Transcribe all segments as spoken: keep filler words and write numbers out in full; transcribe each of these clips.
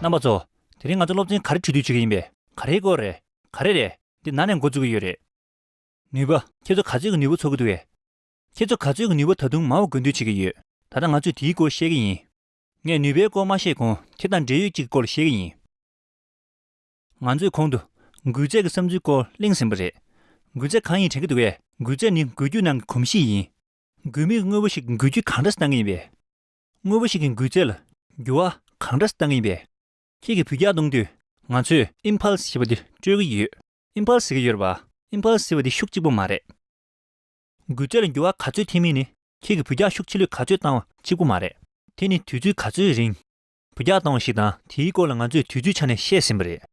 རྣམ་པ་ཚོ། དེ་རིང་ང་ཚོ་སློབ་ཚན་ག་རེ་ཁྲིད་དུས་བྱེད་ཀྱི་ཡིན་པས། ག་རེའི་སྐོར་རེད། ག་རེ་རེད། འདི་ན་ནས་འགོ་བཙུགས་ཀྱི་ཡོད་རེད། ནུས་པ། ཁྱེད་ཚོ་ག་ཚོད་ཀྱི་ནུས་པ་ཚོར་གྱི་འདུག་གས། ཁྱེད་ཚོ་ག་ཚོད་ཀྱི་ནུས་པ་ད་དུང་མང་བ་དགོས་འདོད་བྱེད་ཀྱི་ཡོད། ད་ལྟ་ང་ཚོས་དེའི་སྐོར་བཤད་ཀྱི་ཡིན། ངས་ནུས་པའི་སྐོར་མ་བཤད་གོང་དེ་དང་འབྲེལ་ཡོད་ཅིག་སྐོར་བཤད་ཀྱི་ཡིན། ང་ཚོས་གོང་དུ་འགུལ་རྫས་ཀྱི་བསམ་ཚུལ་སྐོར་གླེང་ཟིན་པ་རེད། འགུལ་རྫས་གང་ཡིན་དྲན་གྱི་འདུག་གས། འགུལ་རྫས་ནི་འགུལ་སྐྱོད་ནང་གི་གོམས་གཤིས་ཡིན། འགུལ་མེད་དངོས་པོ་ཞིག་གིས་འགུལ་སྐྱོད་གང་འདྲ་བཏང་གི་ཡིན་པས། དངོས་པོ་ཞིག་གིས་འགུལ་རྫས་ལ་འགྱུར་བ་གང་འདྲ་བཏང་གི་ཡིན་པས། ཁྱེད་ཀྱིས་འབུད་རྒྱག་གཏོང་དུས་ང་ཚོས་ཨིམ་ཕལ་སི་ཞེས་པ་དེ་སྤྲོད་ཀྱི་ཡོད། ཨིམ་ཕལ་སི་ཟེར་གྱི་ཡོད་རེད་པ། ཨིམ་ཕལ་སི་ཟེར་བ་དེ་ཤུགས་གཅིག་པོ་མ་རེད། འགུལ་རྫས་ལ་འགྱུར་བ་ག་ཚོད་ཐེབས་མིན་ནི་ཁྱེད་ཀྱིས་འབུད་རྒྱག་ཤུགས་ཆེ་ལོས་ག་ཚོད་བཏང་བ་གཅིག་པོ་མ་རེད། དེ་ནི་དུས་ཚོད་ག་ཚོད་རིང་འབུད་རྒྱག་བཏང་བ་ཞིག་དང་དེའི་སྐོར་ལ་ང་ཚོས་དུས་ཚོད་ཆ་ནས་བཤད་ཟིན་པ་རེད།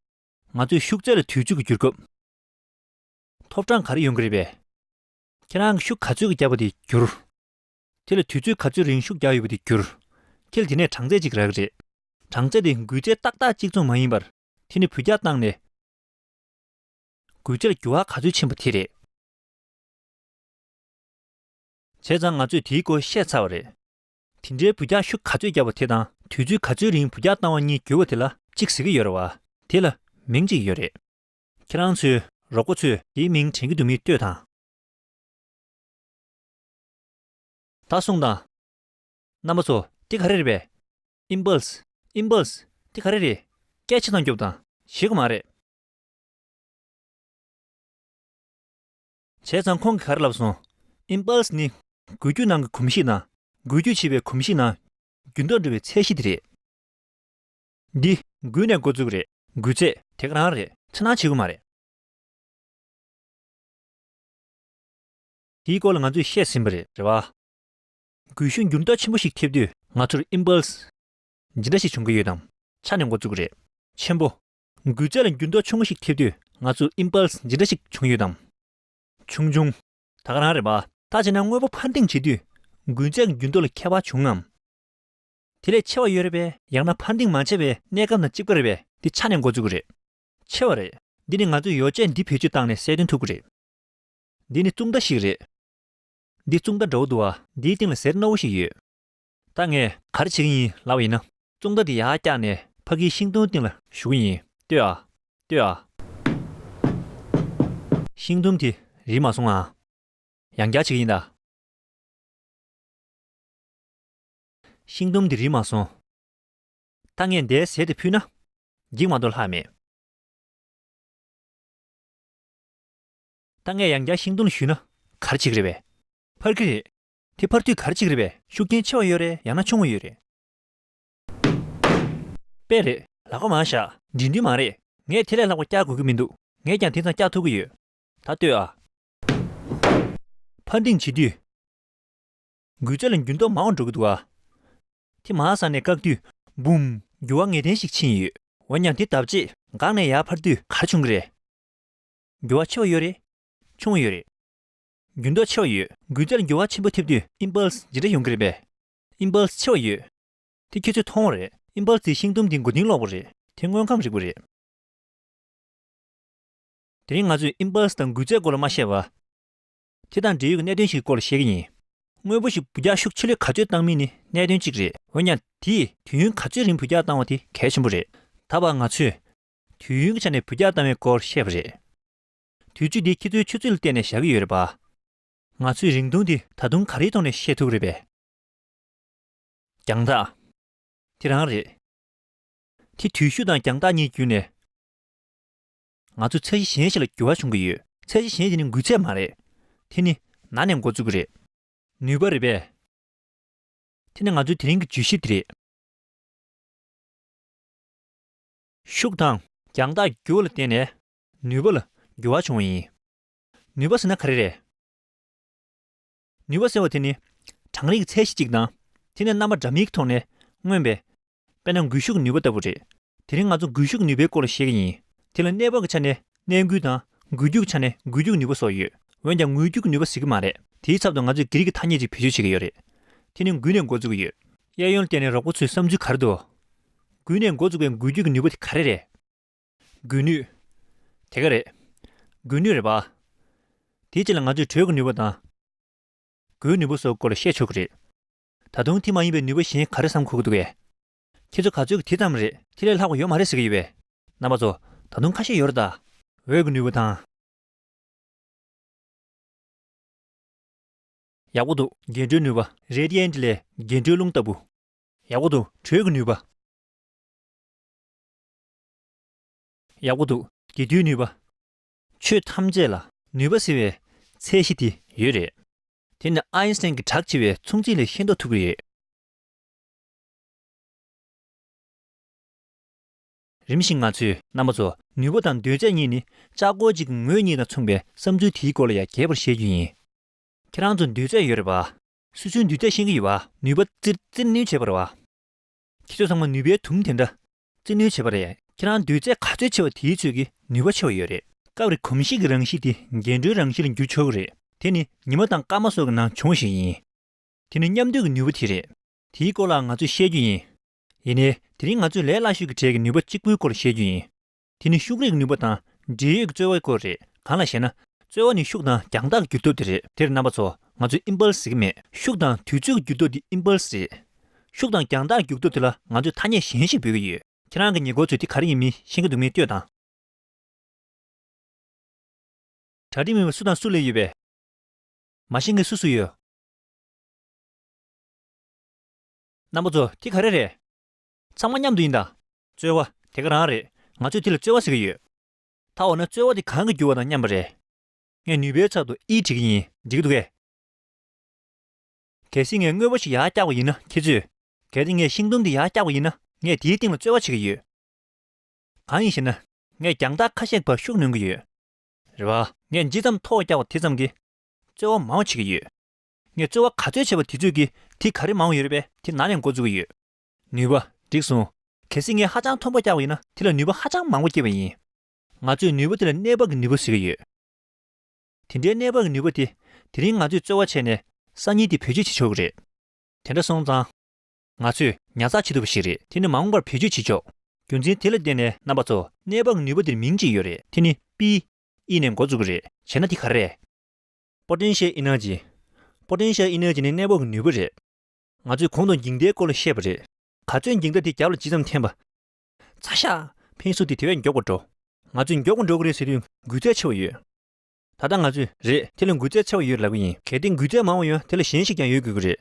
ང་ཚོས་ཤུགས་ཚད་ལ་དུས་ཚོད་ཀྱི་འགྱུར་སྐབས། ཐོབ་གྲངས་ག་རེ་ཡོང་གི་རེད་པས། ཁྱེད་རང་གིས་ཤུགས་ག་ཚོད་ཀྱིས་བརྒྱབ་པ་དེ་བསྒྱུར། དེ་ལ་དུས་ཚོད་ག་ཚོད་རིང་ཤུགས་རྒྱག་ཡོད་པ་དེ་བསྒྱུར། ཁྱེད་ལ་དེ་ནས་གྲངས་ཚད་ཅིག་རག་གི་རེད། གྲངས་ཚད་དེ་འགུལ་ཚད་ཏག་ཏག་གཅིག་མཚུངས་མ་ཡིན་པར། དེ་ནི་འབུད་རྒྱག་བཏང་ནས། འགུལ་ཚད་ལ་འགྱུར་བ་ག་ཚོད་ཕྱིན་པ་དེ་རེད། བྱས་ཙང་ང་ཚོས་དེའི་སྐོར་བཤད་ཚར་བ་རེད། དེ་འདྲའི་འབུད་རྒྱག་ཤུགས་ག་ཚོད་བརྒྱབ་པ་དེ་དང་དུས་ཚོད་ག་ཚོད་རིང་འབུད་རྒྱག་བཏང་བ་གཉིས་བསྒྱུར་བ་དེ་ལ་གཅིག་ཟེར་གྱི་ཡོད་རེད་བ། དེ་ལ་མིང་གཅིག་ཡོད་རེད། ཁྱེད་རང་ཚོའི་རོགས་པ་ཚོས་དེའི་མིང་དྲན་གྱི་འདུག་མིན་ལྟོས་དང་། ད་གསུངས་དང་། རྣམ་པ་ཚོ། དེ་ག་རེ་རེད་པས། ཨིམ་པལ་སི། ཨིམ་པལ་སི། དེ་ག་རེ་རེད། སྐད་ཆ་དང་སྐྱོབ་དང་། ཤེས་ཀྱི་མ་རེད། བྱས་ཙང་ཁོང་གིས་ག་རེ་ལབ་སོང་། ཨིམ་པལ་སི་ནི་འགུལ་སྐྱོད་ནང་གི་གོམས་གཤིས་ནང་། འགུལ་སྐྱོད་བྱེད་པའི་གོམས་གཤིས་ནང་། འགྱུར་ལྡོག་འགྲོ་བའི་ཚད་གཞི་དེ་རེད། འདི་འགུལ་ནས་འགོ་བཙུགས་རེད། འགུལ་ཚད་དེ་ག་རང་རེད། འཚེར་སྣང་བྱེད་དགོས་མ་རེད། དེའི་སྐོར་ལ་ང་ཚོས་བཤད་ཟིན་པ་རེད། རེད་བ། འགུལ་ཤུགས་འགྱུར་ལྡོག་ཆེན་པོ་ཞིག་ཐེབས་དུས་ང་ཚོར་ཨིམ་པལ་སི་ཇི་འདྲ་ཞིག་བྱུང་གི་ཡོད་དམ། ཆ་ནས་འགོ་བཙུགས་རེད། ཆེན་པོ། འགུལ་ཚད་ལ་འགྱུར་ལྡོག་ཆུང་ངུ་ཞིག་ཐེབས་དུས་ང་ཚོར་ཨིམ་པལ་སི་ཇི་འདྲ་ཞིག་བྱུང་ཡོད་དམ། ཆུང་ཆུང་། ད་ག་རང་རེད་པ། ད་བྱས་ན་དངོས་པོ་འཕར་ལྡིང་བྱེད་དུས་འགུལ་ཚད་ཀྱི་འགྱུར་ལྡོག་ལ་ཁྱད་པར་བྱུང་ངམ། དེ་ལས་ཆེ་བ་ཡོད་རེད་པས། ཡང་ན་འཕར་ལྡིང་མ་བྱས་པའི་གནས་སྐབས་དང་གཅིག་པ་རེད་པས། འདི་ཆ་ནས་འགོ་བཙུགས་ཀྱི་རེད། ཆེ་བ་རེད། འདི་ནི་ང་ཚོས་ཡོ་བྱད་འདི་བེད་སྤྱོད་བཏང་ནས་གསལ་སྟོན་ཐུབ་ཀྱི་རེད། འདི་ནི་བཙུགས་མདའ་ཞིག་རེད། འདི་བཙུགས་མདའ་འདྲ་བོ་འདུག་བ། འདིའི་སྟེང་ལ་གཟེར་སྣ་བོ་ཞིག་ཡོད། ད་ངས་ག་རེ་བྱེད་ཀྱི་ཡིན་ལབ་པ་ཡིན་ན། བཙུགས་མདའ་འདི་ཡར་བཀྱགས་ནས་ཕ་གིའི་ཤིང་དུམ་སྟེང་ལ་གཞུ་གི་ཡིན། ལྟོས་ཨ། ལྟོས་ཨ། ཤིང་དུམ་དེ་རིལ་མ་སོང་ཨ། ཡང་བསྐྱར་བྱེད་ཀྱི་ཡིན་ད། ཤིང་དུམ་དེ་རིལ་མ་སོང་། ད་ངས་འདིའི་གཟེར་དེ་ཕུད་ན། འགྱིག་མ་གཏོགས་ལྷག་མེད། ད་ངས་ཡང་བསྐྱར་ཤིང་དུམ་ལ་གཞུས་ན་ག་རེ་བྱེད་ཀྱི་རེད་པས། འཕར་གྱི་རེད། དེ་འཕར་དུས་ག་རེ་བྱེད་ཀྱི་རེད་པས། ཤུགས་རྐྱེན་ཆེ་བ་ཡོད་རེད། ཡང་ན་ཆུང་བ་ཡོད་རེད། དཔེ་རེད། ལག་པ་མར་བཞག་འགྲིམ་འགྲུལ་མ་རེད། ངས་དེ་ལས་ལྷག་པ་བཀྱག་དགོས་ཀྱི་མི་འདུག་ངས་ཀྱང་དེང་སང་བཀྱག་ཐུབ་ཀྱི་ཡོད། ད་ལྟོས་ཨ། འཕར་ལྡིང་བྱེད་དུས། འགུལ་ཚད་ལ་འགྱུར་ལྡོག་མང་བ་འགྲོ་གི་འདུག་ཨ། དེ་མར་ས་ནས་བཀག་དུས་འབུམ། འགྱུར་བ་ངེས་གཏན་ཞིག་ཕྱིན་ཡོད། འོན་ཀྱང་དེ་ལྡབ་གཅིག་འགག་ནས་ཡར་འཕར་དུས་ག་རེ་བྱུང་གི་རེད། འགྱུར་བ་ཆེ་བ་ཡོད་རེད། ཆུང་བ་ཡོད་རེད། འགྱུར་ལྡོག་ཆེ་བ་ཡོད། འགུལ་ཚད་ལ་འགྱུར་བ་ཆེན་པོ་ཐེབས་དུས་ཨིམ་པལ་སི་ཇི་འདྲ་ཡོང་གི་རེད་པས། ཨིམ་པལ་སི་ཆེ་བ་ཡོད། དེ་ཁྱེད་ཚོས་མཐོང་བ་རེད། ཨིམ་པལ་སི་དེ་ཤིང་དུམ་དེའི་མགོ་རྟིང་སློག་པ་རེད། དེ་དངོས་ཁམས་རིག་པ་རེད། དེ་རིང་ང་ཚོས་ཨིམ་པལ་སི་དང་འགུལ་ཚད་སྐོར་ལ་མ་བཤད་པ། དེ་དང་འབྲེལ་ཡོད་ཀྱི་གནད་དོན་ཞིག་སྐོར་ལ་བཤད་ཀྱི་ཡིན། དངོས་པོ་ཞིག་འབུད་རྒྱག་ཤུགས་ཆེ་ལོས་ག་ཚོད་བཏང་མིན་ནི་གནད་དོན་གཅིག་རེད། འོན་ཀྱང་དེས་དུས་ཡུན་ག་ཚོད་རིང་འབུད་རྒྱག་བཏང་བ་དེ་གལ་ཆེན་པོ་རེད། ད་བར་ང་ཚོས་དུས་ཡུན་གྱི་ཆ་ནས་འབུད་རྒྱག་བཏང་བའི་སྐོར་བཤད་པ་རེད། དུས་ཚོད་འདི་ཁྱེད་ཚོའི་ཆུ་ཚོད་ལ་བལྟས་ནས་བཞག་གི་ཡོད་རེད་པ། ང་ཚོས་རིང་ཐུང་འདི་ད་དུང་ག་རེའི་ཐོག་ནས་བཤད་ཐུབ་ཀྱི་རེད་པས། རྒྱང་ཐག་དེ་རང་རེད། དེ་དུས་ཤུགས་དང་རྒྱང་ཐག་གཉིས་བརྒྱུད་ནས། ང་ཚོ་ཚད་གཞི་གཞན་ཞིག་ལ་འགྱུར་བ་བྱུང་གི་ཡོད། ཚད་གཞི་གཞན་དེ་ནི་འགུལ་ཚད་མ་རེད། དེ་ནི་ན་ནས་འགོ་བཙུགས་ཀྱི་རེད། ནུས་པ་རེད་པས། དེ་ནི་ང་ཚོའི་དེ་རིང་གི་བརྗོད་གཞི་དེ་རེད། ཤུགས་དང་རྒྱང་ཐག་འགྱུར་བ་ལ་བརྟེན་ནས་ནུས་པ་ལ་འགྱུར་བ་བྱུང་བ་ཡིན། ནུས་པ་ཟེར་ན་ག་རེ་རེད། ནུས་པ་ཟེར་བ་དེ་ནི་གྲངས་རིག་གི་ཚད་གཞི་གཅིག་དང་། དེ་ནི་རྣམ་པ་འདྲ་མིན་གྱི་ཐོག་ནས་མངོན་པའི། དཔེར་ན་འགུལ་ཤུགས་ཀྱི་ནུས་པ་ལྟ་བུ་རེད། དེ་རིང་ང་ཚོ་འགུལ་ཤུགས་ཀྱི་ནུས་པའི་སྐོར་ལ་བཤད་ཀྱི་ཡིན། དེ་ལ་གནས་བབ་ཀྱི་ཆ་ནས་གནས་འགུལ་དང་། འགུལ་སྐྱོད་ཀྱི་ཆ་ནས་འགུལ་སྐྱོད་ཀྱི་ནུས་པ་སོགས་ཡོད། འོན་ཀྱང་དངོས་བརྒྱུད་ཀྱི་ནུས་པ་ཟེར་གྱི་མ་རེད། དེའི་ཚབ་ཏུ་ང་ཚོས་གྷི་རིག་གི་ཐ་སྙད་ཅིག་བེད་སྤྱོད་བྱེད་ཀྱི་ཡོད་རེད། དེ་ནི་འགུལ་ནས་འགོ་བཙུགས་ཀྱི་ཡོད། གཡས་གཡོན་ལ་བལྟས་ནས་རོགས་པ་ཚོའི་བསམ་ཚུལ་ག་རེ་འདུག་འགུལ་ནས་འགོ་བཙུགས་པའི་འགུལ་སྐྱོད་ཀྱི་ནུས་པ་དེ་ག་རེ་རེད། འགུལ་ནུས། དེ་ག་རེད། འགུལ་ནུས་རེད་པ། དེའི་རྗེས་ལ་ང་ཚོས་དྲོད་ཀྱི་ནུས་པ་དང་། སྒོའི་ནུས་པ་སོགས་སྐོར་ལ་བཤད་ཆོག་གི་རེད། ད་དུང་དེ་མ་ཡིན་པའི་ནུས་པ་གཞན་ག་རེ་བསམ་དགོས་ཀྱི་འདུག་གས། ཁྱེད་ཚོ་ག་ཚོད་ཀྱི་དེ་ཙམ་རེད། དེ་ལས་ལྷག་པ་ཡོད་མ་རེད་ཟེར་གྱི་ཡོད་པས། རྣམ་པ་ཚོ། ད་དུང་ཁ་ཤས་ཡོད་རེད་ད། འོད་ཀྱི་ནུས་པ་དང་། ཡག་པོ་འདུག་འགྱེད་འཕྲོའི་ནུས་པ། རེ་ཌི་ཡན་ཊི་ལས་འགྱེད་འཕྲོའི་རླུང་ལྟ་བུ། ཡག་པོ་འདུག་དྲོད་ཀྱི་ནུས་པ། ཡག་པོ་འདུག་འགྱེད་འཕྲོའི་ནུས་པ། ཆོས་ཐམས་ཅད་ལ་ནུས་པ་ཟེར་བའི་ཚད་གཞི་དེ་ཡོད་རེད། དེ་ནི་ཨའིན་སི་ཊན་གྱི་གྲགས་ཆེ་བའི་མཚུངས་ཚིག་ལས་ཤེས་རྟོགས་ཐུབ་ཀྱི་ཡོད། རིམ་བཞིན་ང་ཚོས། རྣམ་པ་ཚོ། ནུས་པ་དང་འདོད་རྩེ་གཉིས་ནི་ལྕགས་སྒོར་གཅིག་གི་ངོས་གཉིས་དང་མཚུངས་པའི་བསམ་ཚུལ་དེའི་སྐོར་ལ་ཡང་རྒྱས་པར་བཤད་རྒྱུ་ཡིན། ཁྱེད་རང་ཚོ་འདོད་རྩེ་ཡོད་རེད་པ། སོ་སོའི་འདོད་རྩེ་ཤེས་ཀྱི་ཡོད་པ། ནུས་པ་རྩེར་རྩེར་ནུས་བྱེད་པ་རེད་པ། ཁྱེད་ཚོ་ཚང་མ་ནུས་པའི་དུམ་དེ་འདྲ་རྩེར་ནུས་བྱེད་པ་རེད། ཁྱེད་རང་འདོད་རྩེ་ག་ཚོད་ཆེ་བ་དེའི་ཚོད་ཀྱིས་ནུས་པ་ཆེ་བ་ཡོད་རེད། སྐབས་རེ་གོམས་གཤིས་ཀྱི་རང་བཞིན་དེ་འགྱེད་འཕྲོའི་རང་བཞིན་ལ་འགྱུར་ཆོག་གི་རེད། དེ་ནི་ཉི་མ་དང་སྐར་མ་སོགས་ཀྱི་ནང་བྱུང་བ་ཞིག་ཡིན། དེ་ནི་མཉམ་འདུས་ཀྱི་ནུས་པ་དེ་རེད། དེའི་སྐོར་ལ་ང་ཚོས་བཤད་རྒྱུ་ཡིན། ཡིན་ནའི། དེ་རིང་ང་ཚོས་ལས་སླ་ཤོས་ཀྱི་གྲས་ཀྱི་ནུས་པ་གཅིག་པུའི་སྐོར་བཤད་རྒྱུ་ཡིན། དེ་ནི་ཤུགས་རིག་ནུས་པ་དང་འབྲེལ་ཡོད་ཀྱི་རྩོལ་བའི་སྐོར་རེད། གང་ལགས་ཤེ་ན། རྩོལ་བ་ནི་ཤུགས་དང་རྒྱང་ཐག་གི་འགྱུར་སྟོབས་དེ་རེད། དེར་རྣམ་པ་ཚོ། ང་ཚོས་ཨིམ་པལ་སི་ཟེར་གྱི་མེད། ཤུགས་དང་དུས་ཚོད་ཀྱི་འགྱུར་སྟོབས་དེ་ཨིམ་པལ་སི་རེད། ཤུགས་དང་རྒྱང་ཐག་གི་འགྱུར་སྟོབས་དེ་ལ་ང་ཚོས་ཐ་སྙད་གཞན་ཞིག་འབོད་ཀྱི་ཡོད། ཁྱེད་རང་གི་ཉེ་འཁོར་ཚོས་དེ་ག་རེ་ཡིན་མིན་ཤེས་ཀྱི་འདུག་མེད་ལྟོས་དང་། གྲ་སྒྲིག་མེད་པར་སུ་དང་སུ་སླེབས་ཡོད་པས། མ་ཤེས་མཁན་སུ་སུ་ཡོད། རྣམ་པ་ཚོ། དེ་ག་རེ་རེད། ཚང་མ་མཉམ་དུ་ཡིན་ད། རྩོལ་བ། དེ་ག་རང་རེད། ང་ཚོས་དེ་ལ་རྩོལ་བ་ཟེར་གྱི་ཡོད། ད་འོ་ན་རྩོལ་བ་དེ་གང་གིས་བསྒྱུར་བ་དང་མཉམ་པ་རེད། ངས་ནུས་པའི་ཚབ་ཏུ་ཨི་བྲིས་ཀྱི་ཡིན། འགྲིག་གི་འདུག་གས། གལ་སྲིད་ངས་དངོས་པོ་ཞིག་ཡར་བཀྱགས་པ་ཡིན་ན་ཁྱེད་ཚོས། གལ་ཏེ་ངས་ཤིང་དུམ་དེ་ཡར་བཀྱགས་པ་ཡིན་ན་ངས་དེའི་སྟེང་ལ་རྩོལ་བ་བྱེད་ཀྱི་ཡོད། གང་ཡིན་ཞེ་ན། ངས་རྒྱང་ཐག་ཁ་ཤས་བར་ཤུགས་སྣོན་གྱི་ཡོད། རེད་བ། ངས་ཇི་ཙམ་མཐོ་བ་བཀྱགས་པ་དེ་ཙམ་གྱིས། རྩོལ་བ་མང་བ་བྱེད་ཀྱི་ཡོད། ངས་རྩོལ་བ་ག་ཚོད་བྱས་པ་དེ་ཚོད་ཀྱིས་དེ་ག་རེ་མང་བ་ཡོད་རེད་པས་དེ་ནང་ནས་འགོ་འཛུགས་ཀྱི་ཡོད། ནུས་པ། འགྲིག་སོང་། གལ་སྲིད་ངས་ཧ་ཅང་མཐོན་པོ་བཀྱགས་པ་ཡིན་ན་དེ་ལ་ནུས་པ་ཧ་ཅང་མང་པོ་སྐྱེས་པ་ཡིན། ང་ཚོས་ནུས་པ་དེ་ལ་གནས་བབ་ཀྱི་ནུས་པ་ཟེར་གྱི་ཡོད། དེ་འདྲའི་གནས་བབ་ཀྱི་ནུས་པ་དེ་དེ་རིང་ང་ཚོས་རྩོལ་བ་བྱས་ནས་སང་ཉིན་དེ་བེད་སྤྱོད་བྱེད་ཆོག་གི་རེད། དེ་འདྲ་སོང་ཙང་། ང་ཚོས་ཉར་ཚགས་བྱེད་ཐུབ་པ་ཞིག་རེད། དེ་ནི་མ་འོངས་པར་བེད་སྤྱོད་བྱེད་ཆོག་རྒྱུ་མཚན་དེ་ལ་བརྟེན་ནས་རྣམ་པ་ཚོ། གནས་བབ་ཀྱི་ནུས་པ་དེར་མིང་གཅིག་ཡོད་རེད། དེ་ནི་པི་ཨི་ནས་འགོ་འཛུགས་ཀྱི་རེད། བྱས་ན་དེ་ག་རེ་རེད། Potential Energy། Potential Energy ནི་གནས་བབ་ཀྱི་ནུས་པ་རེད། ང་ཚོས་གོང་དུ་འགྱིང་མདའི་སྐོར་ལ་བཤད་པ་རེད། ག་ཚོད་འགྱིང་མདའ་དེ་རྒྱབ་ལ་ཇི་ཙམ་འཐེན་པ། ཚ་ཤག་འཕེན་ཤུགས་དེ་དེ་བས་མགྱོགས་པར་འགྲོ། ང་ཚོས་མགྱོགས་པོ་འགྲོ་གི་རེད་ཟེར་དུས་འགུལ་ཚད་ཆེ་བ་ཡོད། ད་ལྟ་ང་ཚོས་རེད་དེ་ལ་འགུལ་ཚད་ཆེ་བ་ཡོད་ལབ་ཀྱི་ཡིན། གལ་ཏེ་འགུལ་ཚད་མང་བ་ཡོད་ན་དེ་ལ་གཞན་ཞིག་ཀྱང་ཡོད་དགོས་ཀྱི་རེད།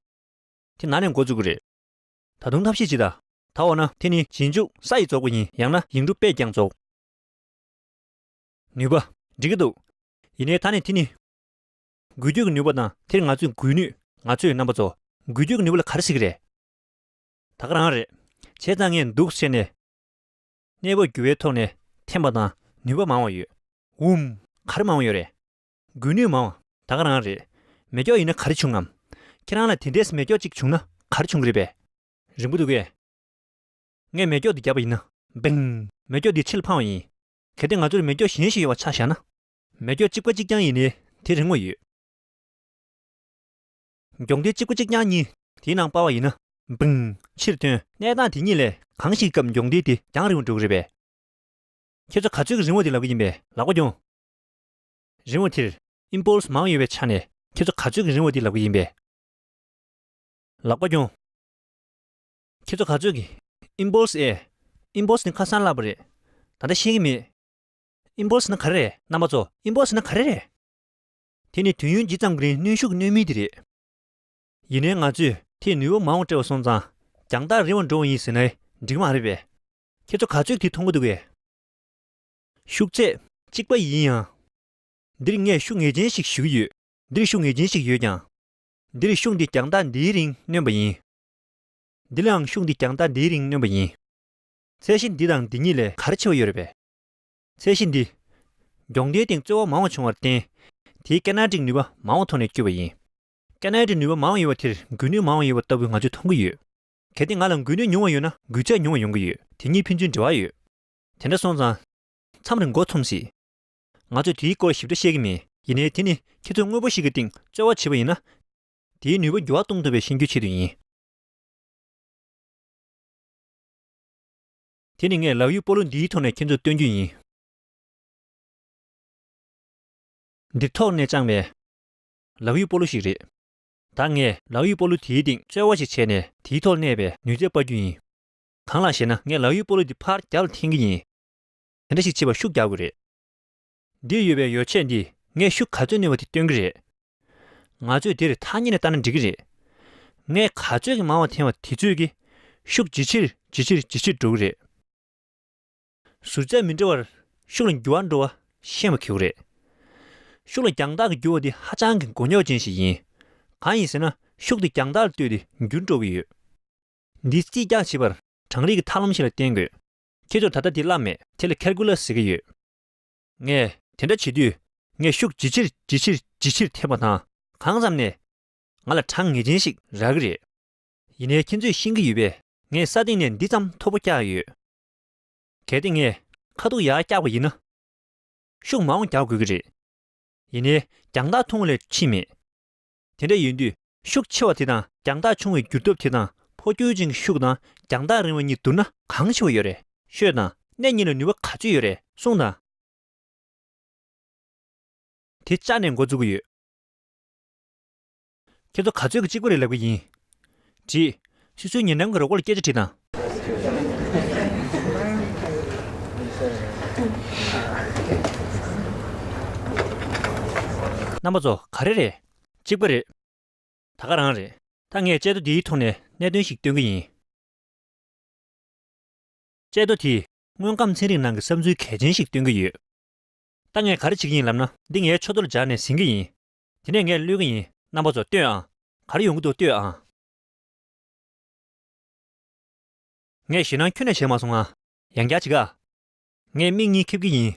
དེ་ནང་ནས་འགོ་བཙུགས་ཀྱི་རེད། ད་དུང་ཐབས་ཤེས་བྱེད་དང་། ད་འོ་ན་དེ་ནི་རྗེས་འཇུག་ས་ཡིས་རྫོགས་པ་ཡིན། ཡང་ན་ཡིག་འབྲུ་པས་ཀྱང་རྫོགས། ནུས་པ། འགྲིག་གི་འདུག་ཡིན་ནའི་ད་ནི་དེ་ནི། འགུལ་སྐྱོད་ཀྱི་ནུས་པ་དང་དེར་ང་ཚོས་འགུལ་ནུས། ང་ཚོས་རྣམ་པ་ཚོ། འགུལ་སྐྱོད་ཀྱི་ནུས་པ་ལ་ག་རེ་ཟེར་གྱི་རེད། ད་ག་རང་རེད། བྱས་ཙང་ངས་འདུག་བྱས་ནས། གནས་བབ་འགྱུར་བའི་ཐོག་ནས་འཐེན་པ་དང་ནུས་པ་མང་བ་ཡོད། འུམ། ག་རེ་མང་བ་ཡོད་རེད། འགུལ་ནུས་མང་བ། ད་ག་རང་རེད། མེ་སྒྱོགས་ཡིན་ན་ག་རེ་བྱུང་ངམ། ཁྱེད་རང་ལ་དེ་འདྲས་མེ་སྒྱོགས་གཅིག་བྱུང་ན་ག་རེ་བྱུང་གི་རེད་པས། རིང་པོ་འདུག་གས། ངས་མེ་སྒྱོགས་འདི་བརྒྱབ་པ་ཡིན་ན། བིང་། མེ་སྒྱོགས་འདི་ཕྱིར་འཕངས་པ་ཡིན། གལ་ཏེ་ང་ཚོར་མེ་སྒྱོགས་གཞན་ཞིག་ཡོད་པ་ཆ་བཞག་ན། མེ་སྒྱོགས་གཅིག་པ་གཅིག་རྐྱང་ཡིན་ནའི་དེ་རིང་བ་ཡོད། མགྱོགས་མདེལ་གཅིག་པ་གཅིག་རྐྱང་གཉིས་དེའི་ནང་སྤར་བ་ཡིན་ན། བིང་། ཕྱིར་ཐོན། གནས་སྟངས་དེ་གཉིས་ལས་གང་ཞིག་གི་སྐབས་མགྱོགས་མདེལ་དེ་རྒྱང་རིང་བ་འགྲོ་གི་རེད་པས། ཁྱེད་ཚོ་ག་ཚོད་ཀྱི་རིང་བ་དེ་ལབ་ཀྱི་ཡིན་པས་ལག་པ་རྒྱོང་། རིང་བ་དེར་ཨིམ་པོལ་སི་མང་ཡོད་པའི་ཆ་ནས་ཁྱེད་ཚོ་ག་ཚོད་ཀྱི་རིང་བ་དེ་ལབ་ཀྱི་ཡིན་པས། ལག་པ་རྒྱོང་། ཁྱེད་ཚོ་ག་ཚོད་ཀྱི། ཨིམ་པོལ་སི་ཨེ། ཨིམ་པོལ་སི་ནི་ཁ་སང་བསླབས་པ་རེད། ད་ལྟ་ཤེས་ཀྱི་མེད། ཨིམ་པོལ་སི་ནི་ག་རེ་རེད། རྣམ་པ་ཚོ། ཨིམ་པོལ་སི་ནི་ག་རེ་རེད། དེ་ནི་དུས་ཡུན་ཇི་ཙམ་གྱི་རིང་གནོན་ཤུགས་གནོན་མིན་དེ་རེད། ཡིན་ནའི་ང་ཚོས་དེས་ནུས་པ་མང་བ་སྤྲད་པ་སོང་ཙང་རྒྱང་ཐག་རིང་བ་འགྲོ་བ་ཡིན་ཟེར་ནའི་འགྲིག་མ་རེད་པས། ཁྱེད་ཚོ་ག་ཚོད་དེ་མཐོང་གི་འདུག་གས། ཤུགས་ཚད་གཅིག་པ་ཡིན་ཡང་། འདིར་ངས་ཤུགས་ངེས་ཅན་ཞིག་ཞུ་གི་ཡོད། འདིར་ཤུགས་ངེས་ཅན་ཞིག་ཡོད་ཀྱང་། འདིར་ཤུགས་འདི་རྒྱང་ཐག་འདིའི་རིང་གནོན་པ་ཡིན། འདི་ལའང་ཤུགས་འདི་རྒྱང་ཐག་འདིའི་རིང་གནོན་པ་ཡིན། ཚད་གཞི་འདི་དང་འདི་གཉིས་ལས་ག་རེ་ཆེ་བ་ཡོད་རེད་པས། ཚད་གཞི་འདི། མགྱོགས་མདེལ་སྟེང་རྩོལ་བ་མང་བ་བྱུང་བར་བརྟེན། དེའི་ཀེ་ནེ་ཊིག་ནུས་པ་མང་བ་ཐོག་ནས་བསྐྱོད་པ་ཡིན། ཀེ་ནེ་ཊིག་ནུས་པ་མང་བ་ཡོད་པ་དེར་འགུལ་ནུས་མང་བ་ཡོད་པ་ལྟ་བུ་ང་ཚོས་མཐོང་གི་ཡོད། གལ་ཏེ་ང་ལ་འགུལ་ནུས་ཉུང་བ་ཡོད་ན་འགུལ་ཚད་ཉུང་བ་ཡོང་གི་ཡོད། དེ་གཉིས་ཕན་ཚུན་འབྲེལ་བ་ཡོད། དེ་འདྲ་སོང་ཙང་། མཚམས་རེ་མགོ་འཐོམས་སྲིད། ང་ཚོས་དེའི་སྐོར་ཞིབ་ཕྲ་བཤད་ཀྱི་མེད། ཡིན་ནའི་དེ་ནི་ཁྱེད་ཚོས་དངོས་པོ་ཞིག་གི་སྟེང་རྩོལ་བ་བྱེད་པ་ཡིན་ན། དེའི་ནུས་པ་འགྱུར་བ་གཏོང་ཐུབ་པའི་ཤེས་རྒྱུའི་ཆེད་དུ་ཡིན། དེ་ནི་ངས་ལག་གཡུག་སྤོ་ལོ་འདིའི་ཐོག་ནས་ཁྱེད་ཚོར་སྟོན་རྒྱུ་ཡིན། འདིར་ཐོག་ནས་དཔྱངས་པའི་ལག་གཡུག་སྤོ་ལོ་ཞིག་རེད། ད་ངས་ལག་གཡུག་སྤོ་ལོ་དེའི་སྟེང་རྩོལ་བ་ཞིག་བྱས་ནས་དེའི་ཐོག་གནས་པའི་ནུས་རྩལ་སྤར་རྒྱུ་ཡིན། གང་ལགས་ཤེ་ན། ངས་ལག་གཡུག་སྤོ་ལོ་འདི་ཕར་རྒྱབ་ལ་འཐེན་གྱི་ཡིན། དེ་འདྲ་ཞིག་བྱེད་པར་ཤུགས་རྒྱག་དགོས་རེད། འདིར་ཡོད་པའི་ཡོ་བྱད་འདིས་ངས་ཤུགས་ག་ཚོད་བསྣོན་པ་དེ་སྟོན་གྱི་རེད། ང་ཚོས་འདིར་ཐ་སྙད་ནས་བལྟས་ན་འགྲིག་གི་རེད། ངས་ག་ཚོད་ཀྱིས་མང་བ་འཐེན་པ་དེ་ཚོད་ཀྱིས་ཤུགས་ཇེ་ཆེར་ཇེ་ཆེར་ཇེ་ཆེར་འགྲོ་གི་རེད། ཟུར་ཚད་མི་འདྲ་བར་ཤུགས་ལ་འགྱུར་བ་འགྲོ་བ་ཤེས་པ་གལ་ཆེན་པོ་རེད། ཤུགས་ལ་རྒྱང་ཐག་གི་འགྱུར་བ་འདི་ཧ་ཅང་གི་མགོ་རྙོག་ཅན་ཞིག་ཡིན། གང་ཡིན་ཟེར་ན། ཤུགས་དེ་རྒྱང་ཐག་ལ་ལྟོས་ཏེ་འགྱུར་འགྲོ་གི་ཡོད། འདི་རྩིས་རྒྱག་བྱེད་པར་གྲངས་རིག་གི་ཐབས་ལམ་ཞིག་ལ་བརྟེན་དགོས། ཁྱེད་ཚོར་ད་ལྟ་འདི་བསླབས་མེད། དེ་ལ་ཁལ་ཀུ་ལ་སི་ཟེར་གྱི་ཡོད། ངས་དེ་འདྲ་བྱེད་དུས། ངས་ཤུགས་ཇེ་ཆེར་ཇེ་ཆེར་ཇེ་ཆེར་འཐེན་པ་དང་། གང་ཙམ་ནས་ང་ལ་གྲངས་ངེས་ཅན་ཞིག་རག་གི་རེད། ཡིན་ནའི་ཁྱེད་ཚོས་ཤེས་ཀྱི་ཡོད་པས། ངས་ས་སྟེང་ནས་འདི་ཙམ་མཐོ་པོ་བཀྱགས་ཡོད། གལ་ཏེ་ངས་ཁ་ཐུག་ཡར་བཀྱགས་པ་ཡིན་ན། ཤུགས་མང་བོ་རྒྱག་དགོས་ཀྱི་རེད། ཡིན་ནའི་རྒྱང་ཐག་ཐུང་བ་ལས་ཕྱིན་མེད། དེ་འདྲ་ཡིན་དུས། ཤུགས་ཆེ་བ་དེ་དང་རྒྱང་ཐག་ཆུང་བའི་འགྱུར་སྟོབས་དེ་དང་། འཕོ་འགྱུར་ཅན་གྱི་ཤུགས་དང་རྒྱང་ཐག་རིང་བ་གཉིས་བསྡུར་ན་གང་ཆེ་བ་ཡོད་རེད། ཤོད་དང་། སྣེ་གཉིས་ལ་ནུས་པ་ག་ཚོད་ཡོད་རེད། གསུངས་དང་། དེ་བཅག་ནས་འགོ་འཛུགས་ཀྱི་ཡོད། ཁྱེད་ཚོ་ག་ཚོད་ཀྱིས་གཅིག་པ་རེད་ལབ་ཀྱི་ཡིན། བྲིས། སོ་སོའི་ཉེ་འགྲམ་གྱི་རོགས་པ་ལ་སྐད་ཆ་དྲིས་དང་། རྣམ་པ་ཚོ་ག་རེ་རེད། གཅིག་པ་རེད། ད་ག་རང་རེད། ད་ངས་ལྕེ་རྡོ་འདིའི་ཐོག་ནས་གནད་དོན་ཞིག་སྟོན་གྱི་ཡིན། ལྕེ་རྡོ་དེས་དངོས་ཁམས་ཚན་རིག་ནང་གི་བསམ་ཚུལ་གལ་ཆེན་ཞིག་སྟོན་གྱི་ཡོད། ད་ངས་ག་རེ་བྱེད་ཀྱི་ཡིན་ལབ་ན། འདི་ངའི་མཆུ་ཏོར་སྦྱར་ནས་ཟིན་གྱི་ཡིན། དེ་ནས་ངས་གློད་ཀྱི་ཡིན། རྣམ་པ་ཚོ་ལྟོས་ཨང་། ག་རེ་ཡོང་གི་འདུག་ལྟོས་ཨང་། ངས་ཞེད་སྣང་ཁྱོན་ནས་བྱས་མ་སོང་ང་། ཡང་བསྐྱར་བྱེད་ག། ངས་མིག་གཉིས་ཁེབས་ཀྱི་ཡིན།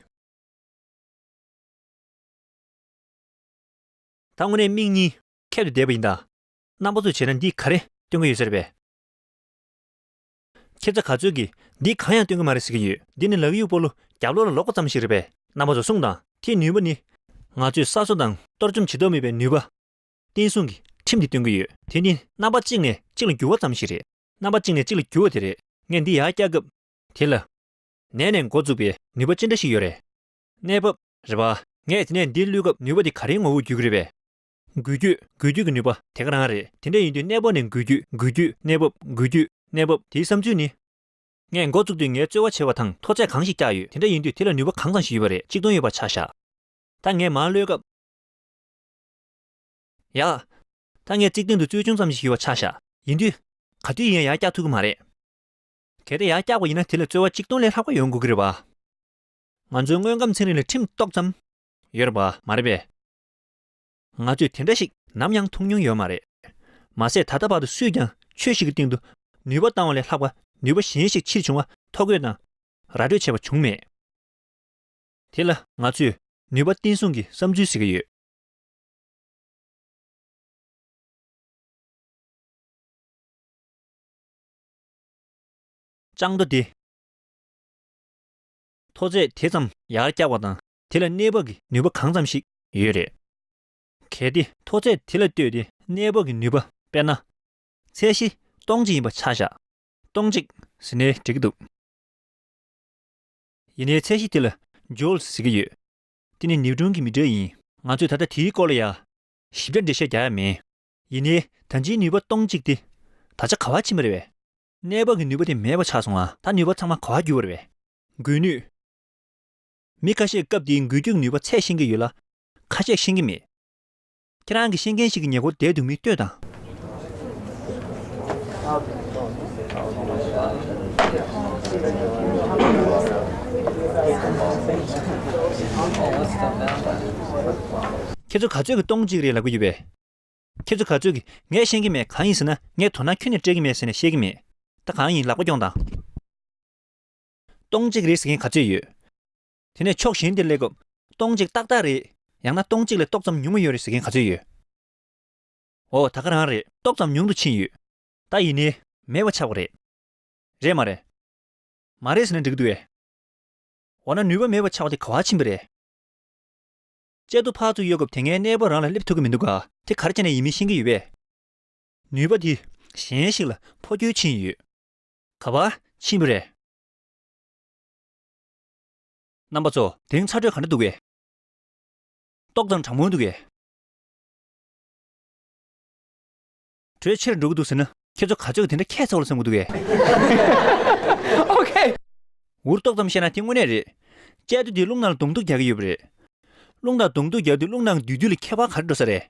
ད་དངོས་གནས་མིག་གཉིས་ཁེབས་ཏེ་བསྡད་པ་ཡིན་ད། རྣམ་པ་ཚོས་བྱས་ན་འདིས་ག་རེ་སྟོན་གྱི་ཡོད་ཟེར་བས། ཁྱེད་ཚོ་ག་ཚོད་ཀྱིས་འདིས་གང་ཡང་སྟོན་གྱི་མ་རེད་ཟེར་གྱི་ཡོད། འདི་ནི་ལག་གཡུག་སྤོ་ལོ་རྒྱབ་ལོགས་ལ་ལོག་པ་ཙམ་ཞིག་རེད་པས། རྣམ་པ་ཚོ་གསུངས་དང་། དེའི་ནུས་པ་ནི། ང་ཚོས་ས་སོ་དང་གཏོར་བཅོམ་བྱེད་ཐབས་མེད་པའི་ནུས་པ། བརྟན་སྲུང་གི་ཁྲིམས་དེ་སྟོན་གྱི་ཡོད། དེ་ནི་རྣམ་པ་གཅིག་ནས་གཅིག་ལ་འགྱུར་བ་ཙམ་ཞིག་རེད། རྣམ་པ་གཅིག་ནས་གཅིག་ལ་འགྱུར་བ་དེ་རེད། ངས་འདི་ཡར་བཀྱག་སྐབས། དེ་ལ། ནས་ནས་འགོ་བཙུགས་པའི་ནུས་པ་ཅི་འདྲ་ཞིག་ཡོད་རེད། གནས་བབ། རེད་པ། ངས་དེ་ནས་འདིར་བླུགས་སྐབས་ནུས་པ་དེ་ག་རེའི་ངོ་བོར་འགྱུར་གྱི་རེད་པས། འགུལ་སྐྱོད། འགུལ་སྐྱོད་ཀྱི་ནུས་པ་དེ་ག་རང་རེད། དེ་འདྲ་ཡིན་དུས་གནས་བབ་ནས་འགུལ་སྐྱོད། འགུལ་སྐྱོད། གནས་བབ། འགུལ་སྐྱོད། གནས་བབ། དེའི་བསམ་ཚུལ་ནི། ངས་འགོ་བཙུགས་དུས་ངས་རྩོལ་བ་བྱས་པ་དང་མཐོ་ཚད་གང་ཞིག་བཀྱགས་ཡོད། དེ་འདྲ་ཡིན་དུས་དེ་ལ་ནུས་པ་གང་ཙམ་ཞིག་ཡོད་པ་རེད། གཅིག་སྟོང་ཡོད་པ་ཆ་བཞག། ད་ངས་མར་གློད་སྐབས། ཡ། ད་ངས་རྩིག་སྟེང་དུ་རྩོལ་ཆུང་ཙམ་ཞིག་ཡོད་པ་ཆ་བཞག། ཡིན་དུས། ག་དུས་ཡིན་ཡང་ཡར་བཀྱག་ཐུབ་ཀྱི་མ་རེད། གལ་ཏེ་ཡར་བཀྱག་པ་ཡིན་ན་དེ་ལ་རྩོལ་བ་གཅིག་སྟོང་ལས་ལྷག་པ་ཡོང་དགོས་ཀྱི་རེད་པ། ང་ཚོའི་དངོས་ཁམས་ཚན་རིག་ལ་ཁྲིམས་ཏོག་ཙམ་ཡོད་རེད་པ། མ་རེད་པས། ང་ཚོས་དེ་འདྲ་ཞིག་ནམ་ཡང་མཐོང་མྱོང་ཡོད་མ་རེད། མ་ཟད་ད་ལྟ་བར་དུ་སུས་ཀྱང་ཆོས་ཤིག་གི་སྟེང་དུ་ནུས་པ་བཏང་བ་ལས་ལྷག་པ་ནུས་པ་གཞན་ཞིག་ཕྱིར་བྱུང་བ་ཐོ་འགོད་དང་ར་སྤྲོད་བྱས་པ་བྱུང་མེད། དེ་ལ་ང་ཚོས་ནུས་པ་བརྟན་སྲུང་གི་བསམ་ཚུལ་ཟེར་གྱི་ཡོད། ལྕང་རྡོ་དེ། མཐོ་ཚད་དེ་ཙམ་ཡར་བཀྱགས་པ་དང་དེ་ལ་གནས་བབ་ཀྱི་ནུས་པ་གང་ཙམ་ཞིག་ཡོད་རེད། གལ་ཏེ་མཐོ་ཚད་དེ་ལ་ལྟོས་ཏེ་གནས་བབ་ཀྱི་ནུས་པ་དཔེར་ན། ཚད་གཞི་སྟོང་གཅིག་ཡིན་པ་ཆ་བཞག། སྟོང་གཅིག་ཟེར་ནའི་འགྲིག་གི་འདུག། ཡིན་ནའི་ཚད་གཞི་དེ་ལ་ཇོལ་ཟེར་གྱི་ཡོད། དེ་ནི་ནིའུ་ཊོན་གྱི་མི་ཊར་ཡིན། ང་ཚོས་ད་ལྟ་དེའི་སྐོར་ལ་ཡ། ཞིབ་ཕྲ་འགྲེལ་བཤད་རྒྱག་ཡ་མེད། ཡིན་ནའི་ད་ལྟའི་ནུས་པ་སྟོང་གཅིག་དེ། ད་ཆ་ག་པར་ཕྱིན་པ་རེད་པས། གནས་བབ་ཀྱི་ནུས་པ་དེ་མེད་པ་ཆགས་སོང་ང་། ད་ནུས་པ་ཚང་མ་ག་པར་གྱུར་པ་རེད་པས། འགུལ་ནུས། མི་ཁ་ཤས་སྐབས་དེའི་འགུལ་སྐྱོད་ནུས་པ་ཚད་ཤེས་ཀྱི་ཡོད་ལ། ཁ་ཤས་ཤེས་ཀྱི་མེད། ཁྱེད་རང་གིས་ཤེས་མཁན་ཞིག་གི་ཉེ་འཁོར་བསྡད་འདུག་མིན་ལྟོས་དང་། ཁྱེད་ཚོ་ག་ཚོད་ཀྱིས་སྟོང་གཅིག་རེད་ལབ་ཀྱི་ཡོད་པས། ཁྱེད་ཚོ་ག་ཚོད་ཀྱིས་ངས་ཤེས་ཀྱི་མེད། གང་ཡིན་ཟེར་ན་ངས་དོ་སྣང་ཁྱོན་ནས་སྤྲད་ཀྱི་མེད་ཟེར་ནས་བཤད་ཀྱི་མེད། ད་གང་ཡིན་ལག་པ་རྐྱོང་དང་། སྟོང་གཅིག་རེད་ཟེར་མཁན་ག་ཚོད་ཡོད། དེ་ནས་ཕྱོགས་གཞན་དེར་སླེབས་སྐབས་སྟོང་གཅིག་ཏག་ཏག་རེད། ཡང་ན་སྟོང་གཅིག་ལས་ཏོག་ཙམ་ཉུང་བ་ཡོད་རེད་ཟེར་མཁན་ག་ཚོད་ཡོད། འོ་ད་ག་རང་རེད། ཏོག་ཙམ་ཉུང་དུ་ཕྱིན་ཡོད། ད་ཡིན་ནའི་མེད་པ་ཆགས་པ་རེད། རེད་མ་རེད། མ་རེད་ཟེར་ན་འགྲིག་གི་འདུག་གས། འོ་ན་ནུས་པ་མེད་པ་ཆགས་པ་དེ་ག་པར་ཕྱིན་པ་རེད། ལྕེ་རྡོ་ཕར་ཚུར་གཡོ་སྐབས་དེ་སྔའི་གནས་བབ་རང་ལ་སླེབས་ཐུབ་ཀྱི་མི་འདུག་ག། དེ་ག་རེ་བྱས་ནས་ཡིན་མིན་ཤེས་ཀྱི་ཡོད་པས། ནུས་པ་དེ་གཞན་ཞིག་ལ་འཕོ་འགྱུར་ཕྱིན་ཡོད། ག་པར་ཕྱིན་པ་རེད། རྣམ་པ་ཚོ་དེང་ཚ་དྲོད་ག་འདྲ་འདུག་གས། ཏོག་ཙམ་གྲང་མོ་འདུག་གས། དྲོད་ཆེར་འགྲོ་གི་འདུག་ཟེར་ན་ ཁྱེད་ཚོ་ག་ཚོད་དེ་འདྲ་ཁྱད་མཚར་བ་ལ་བསམ་གྱི་འདུག་གས། ཨོ་ཁེ། འུར་ཏོག་ཙམ་བཤད་ན་དེ་དངོས་གནས་རེད། ལྕགས་རྡོ་དེ་རླུང་ནང་ལ་གདོང་ཐུག་རྒྱག་གི་ཡོད་པ་རེད། རླུང་དང་གདོང་ཐུག་རྒྱག་དུས་རླུང་ནང་དུས་དུས་ལ་ཁྱད་པར་ག་རེ་འགྲོ་ས་རེད།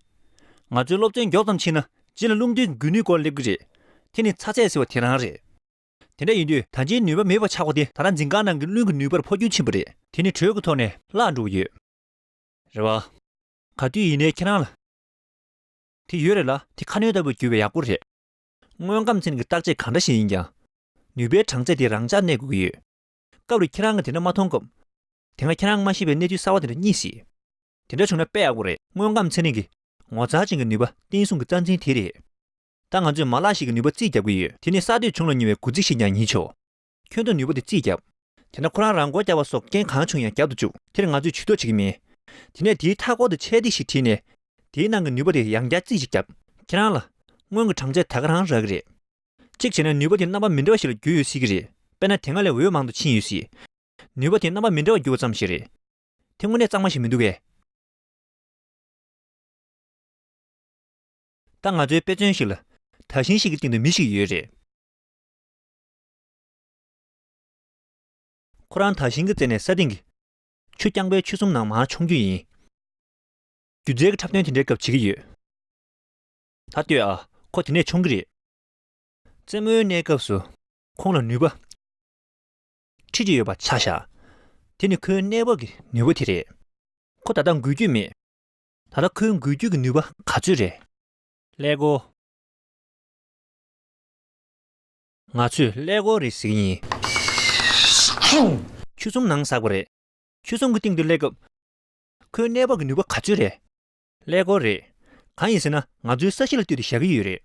ང་ཚོའི་སློབ་ཚན་མགྱོགས་ཙམ་ཕྱིན་ན་རྗེས་ལ་རླུང་རྡོའི་འགུལ་ནུས་སྐོར་སླེབས་ཀྱི་རེད། དེ་ནི་ཚ་ཚད་ཟེར་བ་དེ་རང་རེད། དེ་འདྲ་ཡིན་དུས་ད་ལྟའི་ནུས་པ་མེད་པ་ཆགས་པ་དེ་ད་ལྟ་འཛིན་ཁང་ནང་གི་རླུང་གི་ནུས་པར་འཕོ་འགྱུར་ཕྱིན་པ་རེད། དེ་ནི་དྲོད་ཀྱི་ཐོག་ནས་བརླག་འགྲོ་གི་ཡོད། རེད་བ། ག་དུས་ཡིན་ནའི་ཁྱེད་རང་ལ། དེ་ཡོད་རེད་ལ་དེ་ཁ་སྣོན་ལྟ་བུ་བརྒྱུད་པའི་ཡག་པོ་རེད། དངོས་ཁམས་ཚན་གྱི་བརྟག་དཔྱད་གང་འདྲ་ཞིག་ཡིན་ཀྱང་། ནུས་པའི་གྲངས་ཚད་དེ་རང་འཇགས་གནས་དགོས་ཀྱི་ཡོད། སྐབས་རེ་ཁྱེད་རང་གིས་དེ་འདྲ་མ་མཐོང་སྐབས། དེ་སྔ་ཁྱེད་རང་མ་ཤེས་པའི་གནས་ཚུལ་གསར་བ་དེ་འདྲ་རྙེད་སྲིད། དེ་འདྲ་བྱུང་ན་དཔེ་ཡག་པོ་རེད། དངོས་ཁམས་ཚན་རིག་གི་ངོ་མཚར་ཅན་གྱི་ནུས་པ་བརྟན་སྲུང་གི་རྩ་འཛིན་དེ་རེད། ད་ང་ཚོས་མ་ལག་ཞིག་གི་ནུས་པ་རྩིས་རྒྱག་གི་ཡོད། དེ་ནི་གསར་གཏོད་བྱུང་ལ་ཉེ་བའི་འགོ་འཛུགས་ཤིག་ཀྱང་ཡིན་ཆོག་ཁྱོད་ཚོ་ནུས་པ་དེ་རྩིས་རྒྱབ། དེ་ན་ཁོ་རང་རང་མགོ་བཀྱག་པ་སོགས་རྐྱེན་གང་བྱུང་ཡང་རྒྱབ་ཏུ་བཅུག་དེར་ང་ཚོས་ཇུས་གཏོགས་བྱེད་ཀྱི་མེད། དེ་ནས་དེའི་མཐའ་སྐོར་དུ་ཆས་སྡེ་ཞིག་བྲིས་ནས། དེའི་ནང་གི་ནུས་པ་དེ་ཡང་བསྐྱར་རྩིས་ཤིག་བརྒྱབ། ཁྱེད་རང་ལ། སྔོན་གྱི་གྲངས་ཚད་ད་ག་རང་རག་གི་རེད། གཅིག་བྱས་ན་ནུས་པ་དེ་རྣམ་པ་མི་འདྲ་བ་ཞིག་ལ་འགྱུར་ཡོད་སྲིད་ཀྱི་རེད། དཔེར་ན་དེ་སྔ་ལས་འོད་མང་དུ་ཕྱིན་ཡོད་སྲིད། ནུས་པ་དེ་རྣམ་པ་མི་འདྲ་བར་འགྱུར་བ་ཙམ་ཞིག་རེད། དེ་དངོས་གནས་གཙང་མ་ཞིག་མི་འདུག་གས། ད་ང་ཚོའི་དཔེ་མཚོན་ཞིག་ལ། དར་ཤིང་ཞིག་གི་སྟེང་དུ་མི་ཞིག་ཡོད་རེད། ཁོ་རང་དར་ཤིང་གི་རྩེ་ནས་ས་སྟེང་གི་ཆུ་རྐྱང་པའི་ཆུ་ཟོམ་ནང་མར་མཆོང་རྒྱུ་ཡིན། སྒྱུ་རྩལ་གྱི་འཁྲབ་སྟོན་དེ་འདྲའི་སྐབས་བྱེད་ཀྱི་ཡོད། ད་ལྟོས་ཨ། ཁོ་དེ་ནས་མཆོང་གི་རེད། རྩེད་མོའི་གནས་སྐབས་སུ་ཁོང་ལ་ནུས་པ་ཁྲི་གཅིག་ཡོད་པ་ཆ་བཞག་དེ་ནི་ཁོའི་གནས་བབ་ཀྱི་ནུས་པ་དེ་རེད། ཁོ་ད་ལྟ་འགུལ་སྐྱོད་མེད། ད་ལྟ་ཁོའི་འགུལ་སྐྱོད་ཀྱི་ནུས་པ་ག་ཚོད་རེད། ཀླད་ཀོར། ང་ཚོས་ཀླད་ཀོར་རེད་ཟེར་གྱི་ཡིན། ཆུ་ཟོམ་ནང་ཟགས་པ་རེད། ཆུ་ཟོམ་གྱི་སྟེང་དུ་སླེབས་སྐབས། ཁོའི་གནས་བབ་ཀྱི་ནུས་པ་ག་ཚོད་རེད། ཀླད་ཀོར་རེད། གང་ཡིན་ཟེར་ན་ང་ཚོའི་ས་གཞི་ལ་ལྟོས་ཏེ་བཞག་གི་ཡོད་རེད།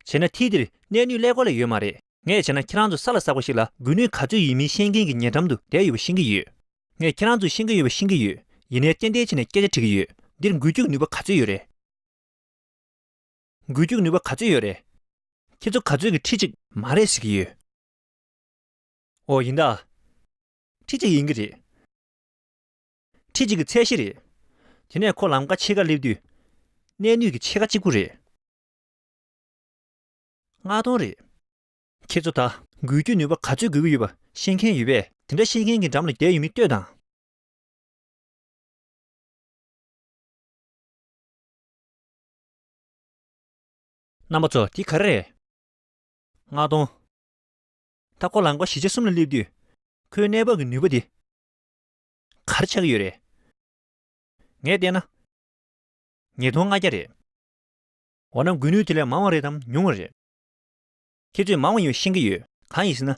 བྱས་ན་མཐིལ་འདིར་གནས་ནུས་ཀླད་ཀོར་ལས་ཡོད་མ་རེད། ངས་བྱས་ན་ཁྱེད་རང་ཚོ་ས་ལ་ཟགས་པ་ཞིག་ལ་འགུལ་ནུས་ག་ཚོད་ཡིན་མིན་ཤེས་མཁན་གྱི་ཉེ་འགྲམ་དུ་བསྡད་ཡོད་པ་ཤེས་ཀྱི་ཡོད། ངས་ཁྱེད་རང་ཚོས་ཤེས་ཀྱི་ཡོད་པ་ཤེས་ཀྱི་ཡོད། ཡིན་ནའི་ཏན་ཏན་བྱས་ནས་སྐད་ཆ་དྲི་གི་ཡོད། འདིར་འགུལ་སྐྱོད་ཀྱི་ནུས་པ་ག་ཚོད་ཡོད་རེད། འགུལ་སྐྱོད་ཀྱི་ནུས་པ་ག་ཚོད་ཡོད་རེད། ཁྱེད་ཚོ་ག་ཚོད་ཀྱིས་ཁྲི་གཅིག་མ་རེད་ཟེར་གྱི་ཡོད། ཨོ་ཡིན་ད། ཁྲི་གཅིག་ཡིན་གྱི་རེད། ཁྲི་གཅིག་གི་ཚད་གཞི་རེད། དེ་ནས་ཁོ་ལམ་ཁ་ཕྱེད་ཀ་སླེབས་དུས། གནས་ནུས་ཀྱི་ཕྱེད་ཀ་གཅིག་པུ་རེད། ལྔ་སྟོང་རེད། ཁྱེད་ཚོ་ད་འགུལ་སྐྱོད་ནུས་པ་ག་ཚོད་དགོས་ཀྱི་ཡོད་པ་ཤེས་མཁན་ཡོད་པས། དེ་འདྲ་ཤེས་མཁན་གྱི་འགྲམ་ལ་བསྡད་ཡོད་མེད་ལྟོས་དང་། རྣམ་པ་ཚོ་དེ་ག་རེ་རེད། ལྔ་སྟོང་། ད་ཁོ་ལམ་ཁ་བཞི་ཆ་གསུམ་ལ་སླེབས་དུས། ཁོའི་གནས་བབ་ཀྱི་ནུས་པ་དེ། ག་རེ་ཆགས་ཀྱི་ཡོད་རེད། ངས་བལྟས་ན། ཉིས་སྟོང་ལྔ་བརྒྱ་རེད། འོ་ན་འགུལ་ནུས་དེ་ལས་མང་བ་རེད་དམ་ཉུང་བ་རེད། ཁྱེད་ཚོས་མང་བ་ཡིན་པ་ཤེས་ཀྱི་ཡོད། གང་ཡིན་ཟེར་ན།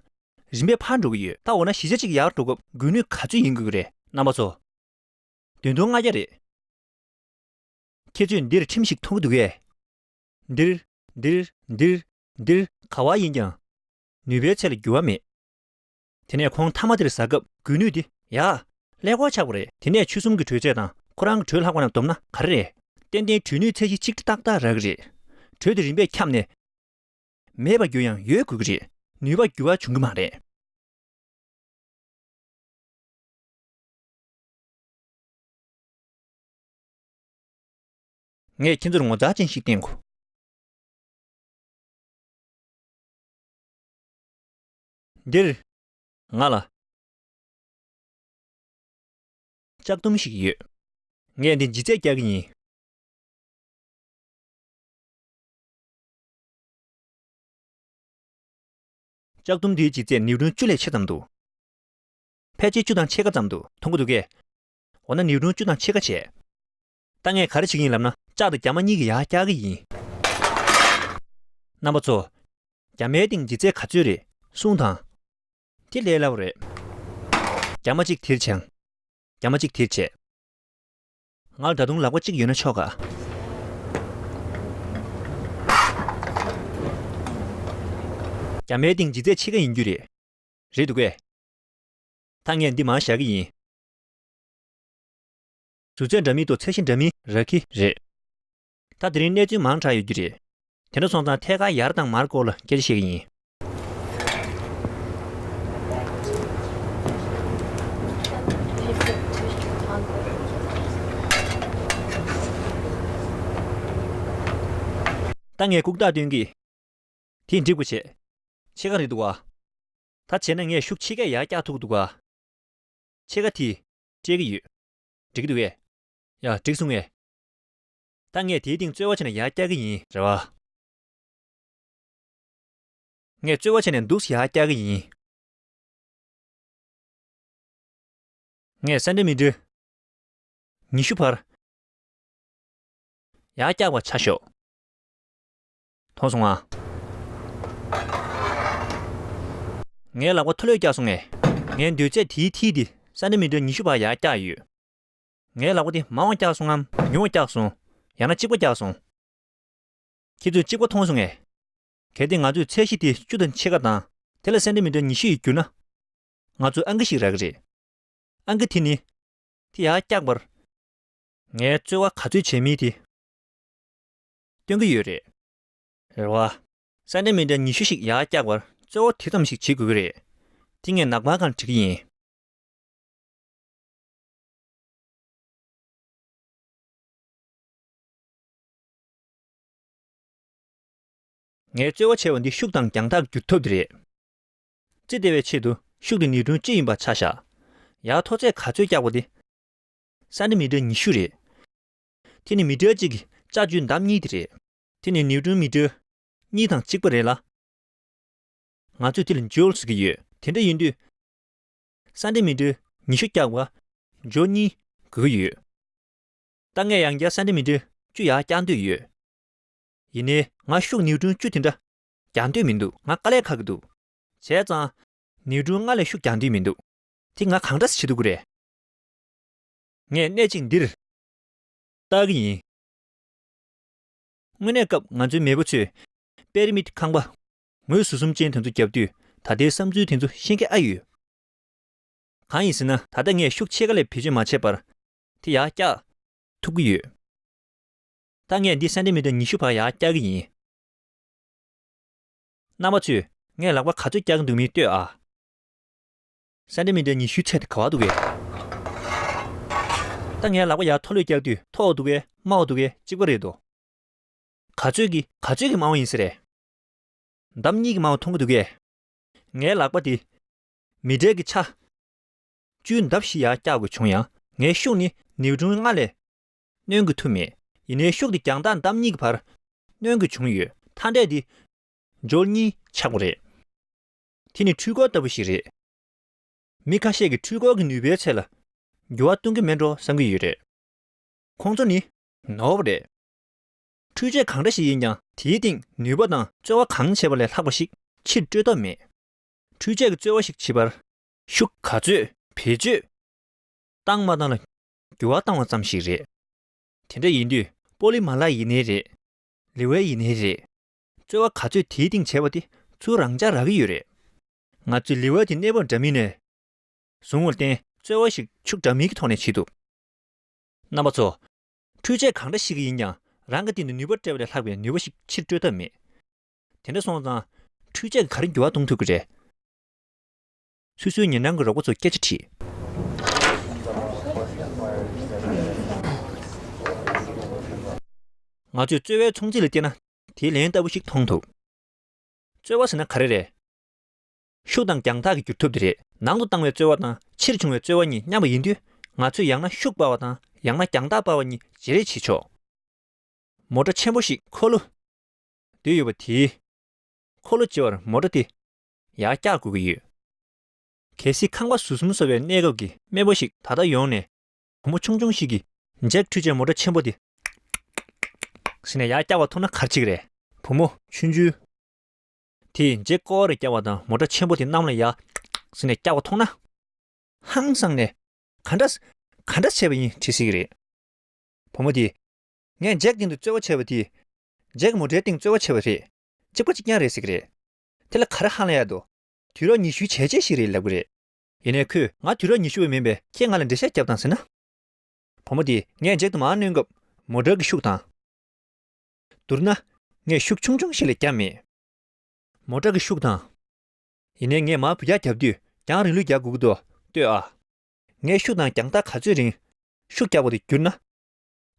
རིམ་པས་འཕར་འགྲོ་གི་ཡོད། ད་འོ་ན་བཞི་ཆ་གཅིག་ཡར་འགྲོ་སྐབས་འགུལ་ནུས་ག་ཚོད་ཡིན་དགོས་ཀྱི་རེད་རྣམ་པ་ཚོ། བདུན་སྟོང་ལྔ་བརྒྱ་རེད། ཁྱེད་ཚོས་འདིར་ཁྲིམས་ཤིག་མཐོང་གི་འདུག་གས། འདིར། འདིར། འདིར། འདིར་ག་བ་ཡིན་ཀྱང་། ནུས་པའི་ཚད་ལ་འགྱུར་བ་མེད། དེ་ནས་ཁོང་མཐའ་མ་དེར་ཟགས་སྐབས་འགུལ་ནུས་དེ་ཡ། ཀླད་ཀོར་ཆགས་པ་རེད། དེ་ནས་ཆུ་ཟོམ་གྱི་དྲོད་ཚད་དང་ཁོ་རང་གི་དྲོད་ལྷག་པ་རྣམས་བསྡོམས་ན་ག་རེ་རེད། ཏན་ཏན་དྲོད་ནུས་ཚད་གཞི་གཅིག་ཏག་ཏག་རག་གི་རེད། དྲོད་དེ་རིམ་པས་ཁྱབ་ནས། མེད་པར་འགྱུར་ཡང་ཡོད་དགོས་ཀྱི་རེད། ནུས་པ་འགྱུར་བ་བྱུང་གི་མ་རེད། ངས་ཁྱེད་ཚོར་ངོ་མཚར་ཅན་ཞིག་བསྟན་དགོས། འདིར། ང་ལ། ལྕགས་དུམ་ཞིག་ཡོད། ངས་འདི་ལྗིད་ཚད་རྒྱག་གི་ཡིན། ལྕགས་དུམ་འདིའི་ལྗིད་ཚད་ནིའུ་ཊོན་བཅུ་ལས་ཆེ་ཙམ་འདུག་ཕལ་ཆེར་བཅུ་དང་ཕྱེད་ཀ་ཙམ་འདུག་མཐོང་གི་འདུག་གས། འོ་ན་ནིའུ་ཊོན་བཅུ་དང་ཕྱེད་ཀ་བྱས། ད་ངས་ག་རེ་བྱེད་ཀྱི་ཡིན་ལབ་ན་ལྕགས་དང་རྒྱ་མ་གཉིས་ཀྱི་ཡར་བཀྱག་གི་ཡིན། རྣམ་པ་ཚོ། རྒྱ་མའི་སྟེང་ལྗིད་ཚད་ག་ཚོད་རེད་གསུངས་དང་། དེ་ལས་སླ་བོ་རེད། རྒྱ་མ་གཅིག་དེར་བྱས། རྒྱ་མ་གཅིག་དེར་བྱས། ང་ལ་ད་དུང་ལག་པ་གཅིག་ཡོད་ན་ཆོག་ག་རྒྱ་མའི་སྟེང་ལྗིད་ཚད་ཕྱེད་ཀ་ཡིན་རྒྱུ་རེད། རེད་འདུག་གས། ད་ངས་འདི་མར་བཞག་གི་ཡིན། ཟུར་ཚད་འདྲ་མིན་དང་ཚད་གཞི་འདྲ་མིན་རག་གི་རེད། ད་དེ་རིང་གནས་ཚུལ་མང་དྲགས་ཡོད་རྒྱུ་རེད། དེ་འདྲ་སོང་ཙང་ཐད་ཀར་ཡར་དང་མར་སྐོར་ལ་སྐད་ཆ་བཤད་ཀྱི་ཡིན། ད་ངས་ལྐུགས་རྟགས་སྟོན་གྱི། དེ་འགྲིག་པོ་བྱས། ཕྱེད་ཀ་རེད་འདུག་ག། ད་བྱས་ན་ངས་ཤུགས་ཕྱེད་ཀས་ཡར་བཀྱག་ཐུབ་ཀྱི་འདུག་ག། ཕྱེད་ཀ་དེ་སྤྲད་ཀྱི་ཡོད། འགྲིག་གི་འདུག་གས། ཡ། འགྲིག་སོང་ངས། ད་ངས་དེའི་སྟེང་རྩོལ་བ་བྱས་ནས་ཡར་བཀྱག་གི་ཡིན། རེད་བ། ངས་རྩོལ་བ་བྱས་ནས་འདུག་སེ་ཡར་བཀྱག་གི་ཡིན། ངས་སེན་ཏི་མི་ཊར་ཉི་ཤུ་བར་ཡར་བཀྱག་པ་ཆ་ཞོག། མཐོང་སོང་ང་། ངའི་ལག་པ་མཐོ་ལོས་བཀྱག་སོང་ངས། ངའི་མདོས་རྩེ་དེའི་མཐིལ་དེ་སེན་ཏི་མི་ཊར་ཉི་ཤུ་བར་ཡར་བཀྱག་ཡོད། ངའི་ལག་པ་དེ་མང་བ་བཀྱག་སོང་ངམ་ཉུང་བ་བཀྱག་སོང་། ཡང་ན་གཅིག་པ་བཀྱག་སོང་། ཁྱེད་ཚོས་གཅིག་པ་མཐོང་སོང་ངས། གལ་ཏེ་ང་ཚོས་ཚད་གཞི་དེ་བཅུ་དང་ཕྱེད་ཀ་དང་དེ་ལ་སེན་ཏི་མི་ཊར་ཉི་ཤུ་ཡིས་བསྒྱུར་ན། ང་ཚོས་ཨང་ཀི་ཞིག་རག་གི་རེད། ཨང་ཀི་དེ་ནི། དེ་ཡར་བཀྱག་པར། ངའི་རྩོལ་བ་ག་ཚོད་བྱས་མིན་དེ། སྟོན་གྱི་ཡོད་རེད། རེད་བ། སེན་ཏི་མི་ཊར་ཉི་ཤུ་ཞིག་ཡར་བཀྱག་པར་རྩོལ་བ་དེ་ཙམ་ཞིག་བྱེད་དགོས་ཀྱི་རེད། དེ་ངས་ནག་པང་སྒང་བྲིས་ཀྱི་ཡིན། ངས་རྩོལ་བ་བྱས་པ་འདི་ཤུགས་དང་རྒྱང་ཐག་གི་བསྒྱུར་ཐོབ་དེ་རེད། རྩིས་བལྟ་བའི་ཆེད་དུ་ཤུགས་དེ་ནིའུ་ཊོན་བཅུ་ཡིན་པ་ཆ་བཞག། ཡར་མཐོ་ཚད་ག་ཚོད་བཀྱག་པ་དེ། སེན་ཏི་མི་ཊར་ཉི་ཤུ་རེད། དེ་ནི་མི་ཊར་གཅིག་གི་ལྕགས་ཀྱུའི་འདབ་གཉིས་དེ་རེད། དེ་ནི་ནིའུ་ཊོན་མི་ཊར་གཉིས་དང་གཅིག་པ་རེད་ལ། ང་ཚོས་དེ་ལ་ཇོལ་ཟེར་གྱི་ཡོད། དེ་འདྲ་ཡིན་དུས། སེན་ཏི་མི་ཊར་ཉི་ཤུ་བཀྱག་པར་ཇོལ་གཉིས་དགོས་ཀྱི་ཡོད། ད་ངས་ཡང་བསྐྱར་སེན་ཏི་མི་ཊར་བཅུ་ཡར་བཀྱག་འདོད་ཡོད། ཡིན་ནའི་ང་ཤུགས་ནིའུ་ཊོན་བཅུ་དེ་འདྲ་རྒྱག་འདོད་མི་འདུག། ང་དཀའ་ལས་ཁག་གི་འདུག། བྱས་ཙང་། ནིའུ་ཊོན་ལྔ་ལས་ཤུགས་རྒྱག་འདོད་མི་འདུག། དེ་ང་གང་འདྲ་བྱེད་ཐུབ་ཀྱི་རེད། ངས་སྣེ་གཅིག་འདིར་བཏགས་ཀྱི་ཡིན། དངོས་གནས་སྐབས་ང་ཚོའི་མེས་པོ་ཚོས་པེ་རི་མིད་ཁང་པ་ངོས་ཟུར་གསུམ་ཅན་དེ་ཚོ་བརྒྱབ་དུས་ད་ལྟའི་བསམ་ཚུལ་དེ་ཚོ་ཤེས་མཁན་ཨ་ཡོད། གང་ཡིན་ཟེར་ན་ད་ལྟ་ངས་ཤུགས་ཕྱེད་ཀ་ལས་བེད་སྤྱོད་མ་བྱས་པར་དེ་ཡར་བཀྱག་ཐུབ་ཀྱི་ཡོད། ད་ངས་འདི་སེན་ཏི་མི་ཊར་ཉི་ཤུ་བར་ཡར་བཀྱག་གི་ཡིན། རྣམ་པ་ཚོས་ངས་ལག་པ་ག་ཚོད་བཀྱག་གི་འདུག་མིན་ལྟོས་ཨ། སེན་ཏི་མི་ཊར་ཉི་ཤུའི་ཚད་དེ་ག་པར་འདུག་གས། ད་ངས་ལག་པ་ཡར་མཐོ་ལོས་བཀྱག་དུས་མཐོ་བ་འདུག་གས་དམའ་བ་འདུག་གས་གཅིག་པ་རེད་དོ། ག་ཚོད་ཀྱི་ག་ཚོད་ཀྱི་དམའ་བ་ཡིན་ས་རེད། འདབ་གཉིས་ཀྱི་དམའ་བ་མཐོང་གི་འདུག་གས། ངའི་ལག་པ་དེ་མི་ཊར་གྱི་ཆ་བཅུའི་འདབ་བཞི་ཡར་བཀྱག་དགོས་བྱུང་ཡང་ངའི་ཤུགས་ནི་ནིའུ་ཊོན་ལྔ་ལས་སྣོན་དགོས་ཐུག་མེད། ཡིན་ནའི་ཤུགས་དེ་རྒྱང་ཐག་འདབ་གཉིས་ཀྱི་བར་སྣོན་དགོས་བྱུང་ཡོད། མཐའ་འབྲས་དེ་ཇོལ་གཉིས་ཆགས་པ་རེད། དེ་ནི་འཕྲུལ་འཁོར་ལྟ་བུ་ཞིག་རེད། མི་ཁ་ཤས་ཀྱིས་འཕྲུལ་འཁོར་གྱི་ནུས་པའི་ཚད་ལ་འགྱུར་བ་གཏོང་གི་མེད་འགྲོ་བསམ་གྱི་ཡོད་རེད། ཁོང་ཚོ་ནི་ནོར་བ་རེད། འཕྲུལ་ཆས་གང་འདྲ་ཞིག་ཡིན་ཀྱང་དེའི་སྟེང་ནུས་པ་དང་རྩོལ་བ་གང་བྱས་པ་ལས་ལྷག་པ་ཞིག་ཕྱིར་སྤྲོད་ཐབས་མེད། འཕྲུལ་ཆས་ཀྱི་རྩོལ་བ་ཞིག་བྱེད་པར་ཤུགས་ག་ཚོད་བེད་སྤྱོད་བཏང་མ་བཏང་ལ་འགྱུར་བ་བཏང་བ་ཙམ་ཞིག་རེད། དེ་འདྲ་ཡིན་དུས་པོ་ལི་མ་ལག་ཡིན་ནའི་རེད། ལི་ཝེར་ཡིན་ནའི་རེད། རྩོལ་བ་ག་ཚོད་དེའི་སྟེང་བྱས་པ་དེ་ཚུར་རང་འཇགས་རག་གི་ཡོད་རེད། ང་ཚོས་ལི་ཝེར་དེ་གནས་བབ་འདྲ་མིན་ནས་བཟུང་བར་བརྟེན་རྩོལ་བ་ཞིག་ཤུགས་འདྲ་མིན་གྱི་ཐོག་ནས་བྱེད་ཐུབ། རྣམ་པ་ཚོ། འཕྲུལ་ཆས་གང་འདྲ་ཞིག་ཡིན་ཀྱང་རང་གི་སྟེང་དུ་ནུས་པ་སྤྲད་པ་ལས་ལྷག་པའི་ནུས་པ་ཞིག་ཕྱིར་སྤྲོད་ཐབས་མེད། དེ་འདྲ་སོང་ཙང་འཕྲུལ་ཆས་ཀྱིས་ག་རེ་འགྱུར་བ་གཏོང་ཐུབ་ཀྱི་རེད། སོ་སོའི་ཉེ་འགྲམ་གྱི་རོགས་པ་ཚོར་སྐད་ཆ་དྲིས། ང་ཚོས་རྩོལ་བའི་མཚུངས་ཚིག་ལ་བལྟས་ན་དེའི་ལན་ལྟ་བུ་ཞིག་མཐོང་ཐུབ། རྩོལ་བ་ཟེར་ན་ག་རེ་རེད། ཤུགས་དང་རྒྱང་ཐག་གི་བསྒྱུར་ཐབས་དེ་རེད། ནང་དུ་བཏང་བའི་རྩོལ་བ་དང་ཕྱིར་བྱུང་བའི་རྩོལ་བ་གཉིས་མཉམ་པ་ཡིན་དུས་ང་ཚོས་ཡང་ན་ཤུགས་སྤར་བ་དང་ཡང་ན་རྒྱང་ཐག་སྤར་བ་གཉིས་བརྗེ་རེས་བྱེད་ཆོག། མོ་ཊ་ཆེན་པོ་ཞིག་འཁོར་ལོ་བསྡུས་ཡོད་པ་དེའི་འཁོར་ལོ་བརྗེ་བར་མོ་ཊ་དེ་ཡར་བཀྱག་དགོས་ཀྱི་ཡོད། གལ་སྲིད་ཁང་པ་ཟུར་གསུམ་བཟོ་བའི་གནས་སྐབས་ཀྱི་མེས་པོ་ཞིག་ད་ལྟ་ཡོང་ནས་བུ་མོ་ཆུང་ཆུང་ཞིག་གིས་ཇེག་འཕྲུལ་ཆས་མོ་ཊ་ཆེན་པོ་དེ་ཟེར་ནས་ཡར་བཀྱག་པ་མཐོང་ན་ག་རེ་བྱེད་ཀྱི་རེད། བུ་མོ་ཆུང་ཆུང་དེས་ཇེག་ཀོ་བར་བཀྱག་པ་དང་མོ་ཊ་ཆེན་པོ་དེ་གནམ་ལ་ཡར་ཟེར་ནས་བཀྱག་པ་མཐོང་ན། ཧང་སངས་ནས། ག་འདྲ། ག་འདྲ་བྱས་པ་ཡིན་དྲིས་སྲིད་ཀྱི་རེད། བུ་མོ་དེས། ངས་ཇེག་སྟེང་དུ་རྩོལ་བ་བྱས་པ་དེས། ཇེག་མོ་ཊའི་སྟེང་རྩོལ་བ་བྱས་པ་རེད། གཅིག་པ་གཅིག་རྐྱང་རེད་ཟེར་གྱི་རེད། དེ་ལ་ག་རེ་ཧ་ལས་ཡག་འདུག། དུས་རབས་ཉི་ཤུའི་བྱས་རྗེས་ཤིག་རེད་ལབ་ཀྱི་རེད། ཡིན་ནའི་ཁོས་ང་དུས་རབས་ཉི་ཤུ་པ་མིན་པས་ཁྱེད་ང་ལ་འགྲེལ་བཤད་རྒྱབ་དང་ཟེར་ན། བུ་མོ་དེས་ངས་ཇེག་དེ་མར་བསྣུན་སྐབས་མོ་ཊར་གྱི་ཤུགས་དང་། བསྡུར་ན། ངས་ཤུགས་ཆུང་ཆུང་ཞིག་ལས་བརྒྱབ་མེད། མོ་ཊ་གི་ཤུགས་དང་། ཡིན་ནའི་ངས་མར་འབུད་རྒྱག་བརྒྱབ་དུས་རྒྱང་རིང་ལོས་རྒྱག་དགོས་ཀྱི་འདུག་ལྟོས་ཨ། ངས་ཤུགས་དང་རྒྱང་ཐག་ག་ཚོད་རིང་ཤུགས་རྒྱག་པ་དེ་བསྒྱུར་ན།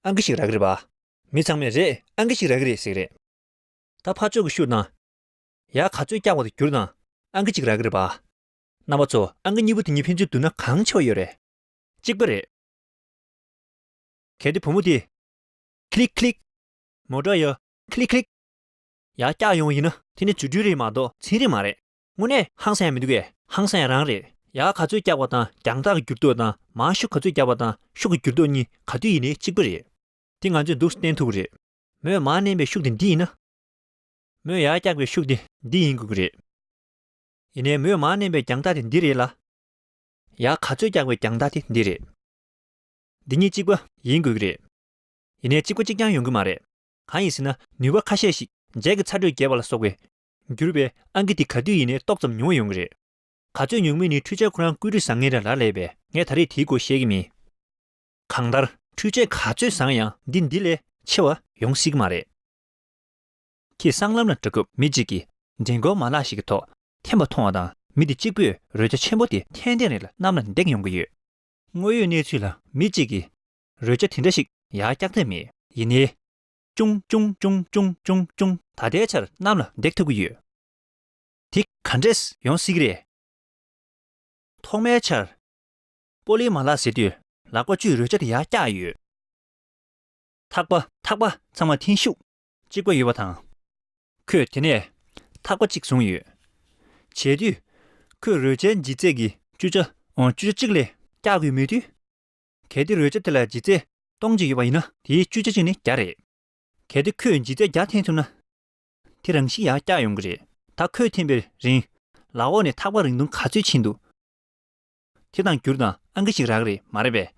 ཨང་ཀི་ཞིག་རག་གི་རེད་པ། མི་ཚང་མས་རེད་ཨང་ཀི་ཞིག་རག་གི་རེད་ཟེར་གི་རེད། ད་ཕར་ཕྱོགས་ཀྱི་ཤུགས་དང་། ཡར་ག་ཚོད་བཀྱག་པ་དེ་བསྒྱུར་དང་། ཨང་ཀི་གཅིག་རག་གི་རེད་པ། རྣམ་པ་ཚོ། ཨང་ཀི་གཉིས་པོ་དེ་གཉིས་ཕན་ཚུན་བསྡུར་ན་གང་ཆེ་བ་ཡོད་རེད། གཅིག་པ་རེད། གལ་ཏེ་བུ་མོ་དེ། ཁི་ལིག་ཁི་ལིག་མོ་ཊ་ཡར་ཁི་ལིག་ཁི་ལིག་ཡར་བཀྱག་ཡོང་བ་ཡིན་ན། དེ་ནི་རྫུ་འཕྲུལ་རེད་མ་གཏོགས་ཚན་རིག་མ་རེད། དངོས་གནས་ཧང་སང་ཡ་མི་འདུག་གས། ཧང་སང་ཡ་རང་རེད། ཡར་ག་ཚོད་བཀྱག་པ་དང་། རྒྱང་ཐག་གི་འགྱུར་ལྡོག་དང་། མར་ཤུགས་ག་ཚོད་བརྒྱབ་པ་དང་། ཤུགས་ཀྱི་འགྱུར་ལྡོག་གཉིས་ག་དུས་ཡིན་ནའི་གཅིག་པ་རེད། དེ་ང་ཚོས་འདུག་སེ་བསྟན་ཐུབ་ཀྱི་རེད། མོས་མར་མནན་པའི་ཤུགས་དེ་འདི་ཡིན་ན། མོས་ཡར་བཀྱག་པའི་ཤུགས་དེ་འདི་ཡིན་དགོས་ཀྱི་རེད། ཡིན་ནའི་མོས་མར་མནན་པའི་རྒྱང་ཐག་དེ་འདི་རེད་ལ། ཡར་ག་ཚོད་བཀྱག་པའི་རྒྱང་ཐག་དེ་འདི་རེད། འདི་གཉིས་གཅིག་པ་ཡིན་དགོས་ཀྱི་རེད། ཡིན་ནའི་གཅིག་པ་གཅིག་རྐྱང་ཡོང་གི་མ་རེད། གང་ཡིན་ཟེར་ན། ནུས་པ་ཁ་ཤས་ཤིག་ཇེག་གི་ཚ་དྲོད་རྒྱས་པ་ལ་སོགས་པས་བསྒྱུར་བའི་ཨང་ཀི་དེ་ག་དུས་ཡིན་ནའི་ཏོག་ཙམ་ཉུང་བ་ཡོང་གི་རེད། ག་ཚོད་ཉུང་མིན་ནི་འཕྲུལ་ཆས་ཁོ་རང་སྐུད་རིས་བཟང་ངན་ར་ལ་ལས་པས། ངས་ད་རེས་དེའི་སྐོར་བཤད་ཀྱི་མིན། གང་ལྟར། འཕྲུལ་ཆས་ག་ཚོད་བཟང་ཡང་། འདི་འདི་ལས་ཆེ་བ་ཡོང་སྲིད་ཀྱི་མ་རེད། ཁྱེད་སྲང་ལམ་ལ་འགྲོ་སྐབས་མི་གཅིག་གིས་མདུན་སྐོར་མ་ལག་ཞིག་གི་ཐོག་འཐེན་པ་མཐོང་བ་དང་། མི་དེ་གཅིག་པུས་རོལ་ཆ་ཆེན་པོ་དེ་ཐེངས་ཐེངས་རེ་ལ་གནམ་ལ་འདེགས་ཡོང་གི་ཡོད། དངོས་ཡོད་གནས་ཚུལ་ལ་མི་གཅིག་གིས་རོལ་ཆ་དེ་འདྲ་ཞིག་ཡར་བཀྱག་ཐབས་མེད། ཡིན་ནའི། ཅུང་ཅུང་ཅུང་ཅུང་ཅུང་ཅུང་། ད་ལྟའི་ཆར་གནམ་ལ་འདེགས་ཐུབ་ཀྱི་ཡོད། དེ་ག་འདྲས་ཡོང་སྲིད་ཀྱི་རེད། ཐོག་མའི་ཆར། སྤོ་ལོའི་མ་ལག་ཟེར་དུས་ལག་པ་གཅིག་རོལ་ཆ་དེ་ཡར་བཀྱག་ཡོད། ཐག་པ་ཐག་པ་ཚང་མ་འཐེན་ཤུགས་གཅིག་པ་ཡོད་པ་དང་། ཁོས་དེ་ནས་ཐག་པ་གཅིག་བཟུང་ཡོད། བྱས་དུས། ཁོས་རོལ་ཆའི་ལྗིད་ཚད་ཀྱི་བཅུ་ཆ། ཨོ། བཅུ་ཆ་གཅིག་ལས་བཀྱག་དགོས་མེད་དུས། གལ་ཏེ་རོལ་ཆ་དེ་ལ་ལྗིད་ཚད་སྟོང་གཅིག་ཡོད་པ་ཡིན་ན། དེའི་བཅུ་ཆ་གཅིག་ནི་བརྒྱ་རེད། གལ་ཏེ་ཁོས་ལྗིད་ཚད་བརྒྱ་འཐེན་ཐུབ་ན། དེ་རང་བཞིན་ཡར་བཀྱག་ཡོང་གི་རེད། ད་ཁོས་འཐེན་པའི་རིང་། ལག་འོག་ནས་ཐག་པ་རིང་ཐུང་ག་ཚོད་ཕྱིན་འདུག་དེ་དང་བསྒྱུར་དང་ཨང་ཀི་ཞིག་རག་གི་རེད་མ་རེད་པས།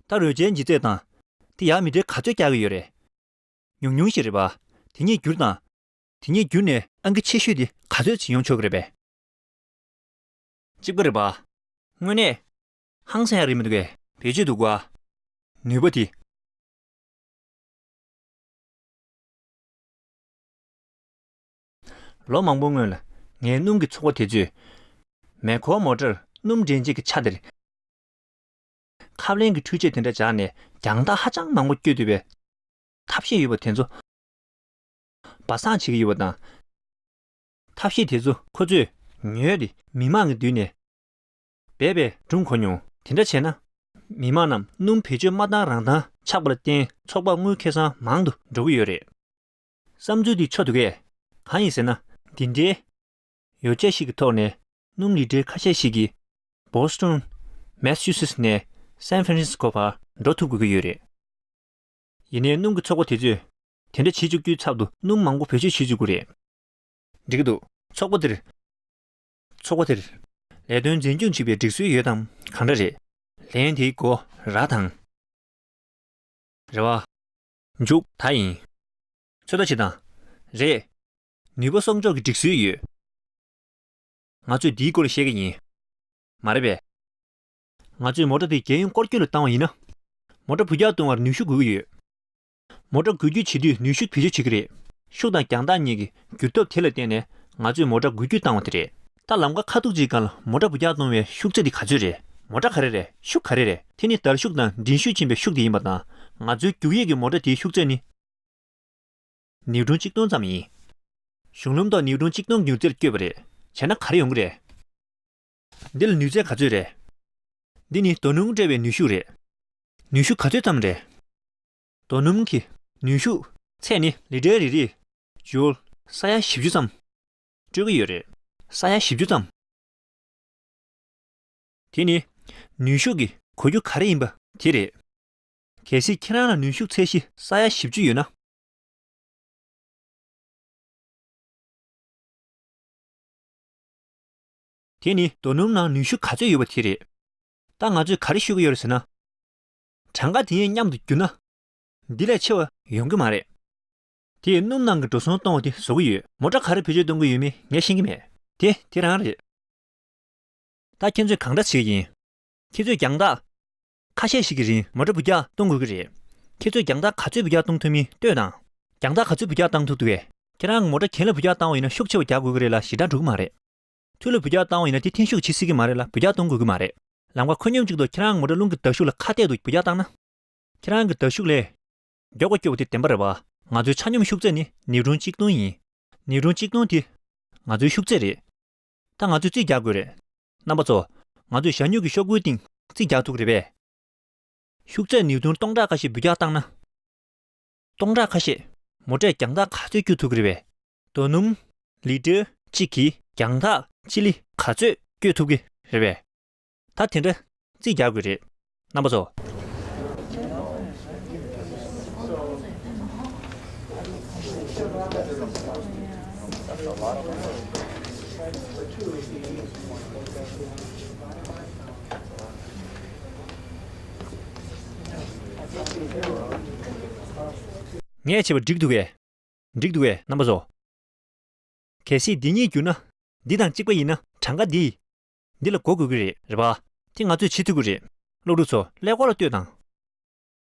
ད་རོལ་ཆའི་ལྗིད་ཚད་དང་། དེ་ཡར་མི་འདྲའི་ག་ཚོད་བཀྱག་གི་ཡོད་རེད། ཉུང་ཉུང་ཞིག་རེད་པ། དེ་གཉིས་བསྒྱུར་དང་། དེ་གཉིས་བསྒྱུར་ནས་ཨང་ཀི་ཆེ་ཤོས་དེ་ག་ཚོད་ཅིག་ཡོང་ཆོག་གི་རེད་པས། གཅིག་པ་རེད་པ། དངོས་གནས་ཧང་སང་ཡ་རེད་མི་འདུག་གས། བེད་སྤྱོད་འདུག་ག་ནུས་པ་དེ། ལོ་མང་པོ་སྔོན་ལ་ངའི་སྣུམ་གྱི་ཚོགས་པ་དེ་ཚོས་མེ་འཁོར་མོ་ཊར་སྣུམ་འདྲེན་བྱེད་ཀྱི་ཆ་དེར། ཁབ་ལེན་གྱི་འཕྲུལ་ཆས་དེ་འདྲ་སྦྱར་ནས་རྒྱང་ཐག་ཧ་ཅང་མང་པོ་བསྐྱོད་ཐུབ་པའི་ཐབས་ཤེས་ཡོད་པ་དེ་ཚོ་སྦ་གསང་བྱེད་ཀྱི་ཡོད་པ་དང་། ཐབས་ཤེས་དེ་ཚོ་ཁོ་ཚོས་ཉོས་ཏེ་མི་མང་གི་མདུན་ནས་སྦས་པའི་སྒྲུང་གོ་མྱོང་། དེ་འདྲ་བྱས་ན། མི་མང་རྣམས་སྣུམ་བེད་སྤྱོད་མ་བཏང་རང་བཏང་ཆགས་པ་ལ་བརྟེན། ཚོགས་པ་དངུལ་ཁེ་བཟང་མང་དུ་འགྲོ་གི་ཡོད་རེད། བསམ་ཚུལ་འདི་ཆོག་འདུག་གས། གང་ཡིན་ཟེར་ན། འདི་འདྲའི་ཡོ་བྱད་ཞིག་གི་ཐོག་ནས་སྣུམ་ལི་ཊར་ཁ་ཤས་ཤིག་གིས་བོ་སི་ཊོན། མེ་སི་ཆུ་སེ་ཊི་ནས་སན་ཧྥ་རན་སི་ཀོ་བར་འགྲོ་ཐུབ་དགོས་ཀྱི་ཡོད་རེད། ཡིན་ནའི་སྣུམ་གྱི་ཚོགས་པ་དེ་ཚོས་དེ་འདྲ་བྱེད་བཅུག་རྒྱུའི་ཚབ་ཏུ་སྣུམ་མང་པོ་བེད་སྤྱོད་བྱེད་བཅུག་གི་རེད། འགྲིག་གི་འདུག་ཚོགས་པ་དེར། ཚོགས་པ་དེར་ལས་དོན་འཛིན་སྐྱོང་བྱེད་པའི་སྒྲིག་སྲོལ་ཡོད་དམ། གང་འདྲ་རེད། ལན་དེའི་མགོ་ར་དང་། རེད་པ། མཇུག་ད་ཡིན། ཚོད་ལྟ་བྱེད་དང་། རེད། ནུས་པ་གསོག་འཇོག་གི་སྒྲིག་སྲོལ་ཡོད། ང་ཚོས་འདིའི་སྐོར་ལ་བཤད་ཀྱི་ཡིན། མ་རེད་པས། ང་ཚོས་མོ་ཊ་དེ་རྒྱལ་ཡོངས་སྐོར་སྐྱོད་ལ་བཏང་བ་ཡིན་ན། མོ་ཊ་འབུད་རྒྱག་གཏོང་བར་ནུས་ཤུགས་དགོས་ཀྱི་ཡོད། མོ་ཊ་འགུལ་སྐྱོད་བྱེད་དུས་ནུས་ཤུགས་བེད་སྤྱོད་བྱེད་ཀྱི་རེད། ཤུགས་དང་རྒྱང་ཐག་གཉིས་ཀྱི་འགྱུར་སྟོབས་དེ་ལ་བརྟེན་ནས་ང་ཚོས་མོ་ཊ་འགུལ་སྐྱོད་བཏང་བ་དེ་རེད། ད་ལམ་ཁ་ཁ་ཐུག་ཅིག་སྒང་ལ་མོ་ཊ་འབུད་རྒྱག་གཏོང་བའི་ཤུགས་ཚད་དེ་ག་ཚོད་རེད། མོ་ཊ་ག་རེ་རེད། ཤུགས་ག་རེ་རེད། དེ་ནི་བརྡར་ཤུགས་དང་མགྲིན་ཤུགས་ཕྱིན་པའི་ཤུགས་དེ་ཡིན་པ་དང་། ང་ཚོའི་རྒྱུག་ཡས་ཀྱི་མོ་ཊ་དེའི་ཤུགས་ཚད་ནི་ནིའུ་ཊོན་གཅིག་སྟོང་ཙམ་ཡིན། གཞུང་ལམ་ཐོག་ནིའུ་ཊོན་གཅིག་སྟོང་མྱུར་ཚད་བསྐྱོད་པ་རེད། བྱས་ན་ག་རེ་ཡོང་གི་རེད། འདི་ལ་ནུས་ཚད་ག་ཚོད་རེད། འདི་ནི་རྡོ་སྣུམ་སྤྲད་པའི་ནུས་ཤུགས་རེད། ནུས་ཤུགས་ག་ཚོད་ཙམ་རེད། རྡོ་སྣུམ་གྱི་ནུས་ཤུགས་ཚད་ནི་ལི་ཊར་རེ་རེར་ཇུལ་ས་ཡ་བཞི་བཅུ་ཙམ་སྤྲོད་ཀྱི་ཡོད་རེད། ས་ཡ་བཞི་བཅུ་ཙམ། དེ་ནི་ནུས་ཤུགས་ཀྱི་གོ་རྒྱུ་ག་རེ་ཡིན་པ་དེ་རེད། གལ་སྲིད་ཁྱེད་རང་ལ་ནུས་ཤུགས་ཚད་གཞི་ས་ཡ་བཞི་བཅུ་ཡོད་ན། དེ་ནི་རྡོ་སྣུམ་ནང་ནུས་ཤུགས་ག་ཚོད་ཡོད་པ་དེ་རེད། ད་ང་ཚོས་ག་རེ་ཤོད་ཀྱི་ཡོད་རེད་ཟེར་ན། གྲངས་ཀ་དེ་གཉིས་མཉམ་དུ་བསྒྱུར་ན། འདི་ལས་ཆེ་བ་ཡོང་གི་མ་རེད། དེས་སྣུམ་ནང་གི་འགྲོ་སོང་གཏོང་བ་དེ་བཟོ་གི་ཡོད། མོ་ཊ་ག་རེ་བེད་སྤྱོད་གཏོང་གི་ཡོད་མེད་ངས་ཤེས་ཀྱི་མེད། དེ་དེ་རང་རེད། ད་ཁྱེད་ཚོས་གང་འདྲ་བྱེད་ཀྱི་ཡིན། ཁྱེད་ཚོས་རྒྱང་ཐག་ཁ་ཤས་ཤིག་གི་རིང་མོ་ཊ་འབུད་རྒྱག་གཏོང་དགོས་ཀྱི་རེད། ཁྱེད་ཚོས་རྒྱང་ཐག་ག་ཚོད་འབུད་རྒྱག་གཏོང་ཐུབ་མིན་ལྟོས་དང་། རྒྱང་ཐག་ག་ཚོད་འབུད་རྒྱག་བཏང་ཐུབ་འདུག་གས། ཁྱེད་རང་གིས་མོ་ཊ་གྱེན་ལ་འབུད་རྒྱག་བཏང་བ་ཡིན་ན་ཤུགས་ཆེ་བ་རྒྱག་དགོས་ཀྱི་རེད་ལ་ཞེ་དྲག་འགྲོ་གི་མ་རེད། ཐུར་ལ་འབུད་རྒྱག་བཏང་བ་ཡིན་ན་དེ་འཐེན་ཤུགས་བྱེད་སྲིད་ཀྱི་མ་རེད་ལ་འབུད་རྒྱག་གཏོང་དགོས་ཀྱི་མ་རེད། ལམ་ཁ་ཁོད་སྙོམས་གཅིག་ཏུ་ཁྱེད་རང་གིས་མོ་ཊ་རླུང་གི་འདར་ཤུགས་ལ་ཁ་གཏད་དུ་འབུད་རྒྱག་བཏང་ན། ཁྱེད་རང་གི་འདར་ཤུགས་ལས་མགྱོགས་པ་སྐྱོད་པ་དེ་བདེན་པ་རེད་པ། ང་ཚོའི་ཆ་སྙོམས་ཤུགས་ཚད་ནི་ནིའུ་ཊོན་གཅིག་སྟོང་ཡིན། ནིའུ་ཊོན་གཅིག་སྟོང་དེ་ང་ཚོའི་ཤུགས་ཚད་རེད། ད་ང་ཚོས་རྩིས་རྒྱག་དགོས་རེད། རྣམ་པ་ཚོ། ང་ཚོས་ཞ་སྨྱུག་གི་ཤོག་བུའི་སྟེང་རྩིས་རྒྱག་ཐུབ་ཀྱི་རེད་པས། ཤུགས་ཚད་ནིའུ་ཊོན་སྟོང་ཕྲག་ཁ་ཤས་འབུད་རྒྱག་བཏང་ན། སྟོང་ཕྲག་ཁ་ཤས་མོ་ཊས་རྒྱང་ཐག་ག་ཚོད་སྐྱོད་ཐུབ་ཀྱི་རེད་པས། རྡོ་སྣུམ་ལི་ཊར་གཅིག་གིས་རྒྱང་ཐག་སྤྱི་ལེ་ག་ཚོད་སྐྱོད་ཐུབ་ཀྱི་རེད་པས། ད་དེ་འདྲ་རྩིས་རྒྱག་དགོས་རེད། རྣམ་པ་ཚོ། ངས་བྱས་པ་འགྲིག་འདུག་གས། འགྲིག་འདུག་གས། རྣམ་པ་ཚོ། གལ་སྲིད་འདི་གཉིས་བསྒྱུར་ན། འདི་དང་གཅིག་པ་ཡིན་ན། གྲངས་ཀ་འདི། འདི་ལ་གོ་དགོས་ཀྱི་རེད། རེད་པ། དེ་ང་ཚོས་བྱེད་ཐུབ་ཀྱི་རེད། སློབ་ཕྲུག་ཚོ། ཀླད་ཀོར་ལ་ལྟོས་དང་།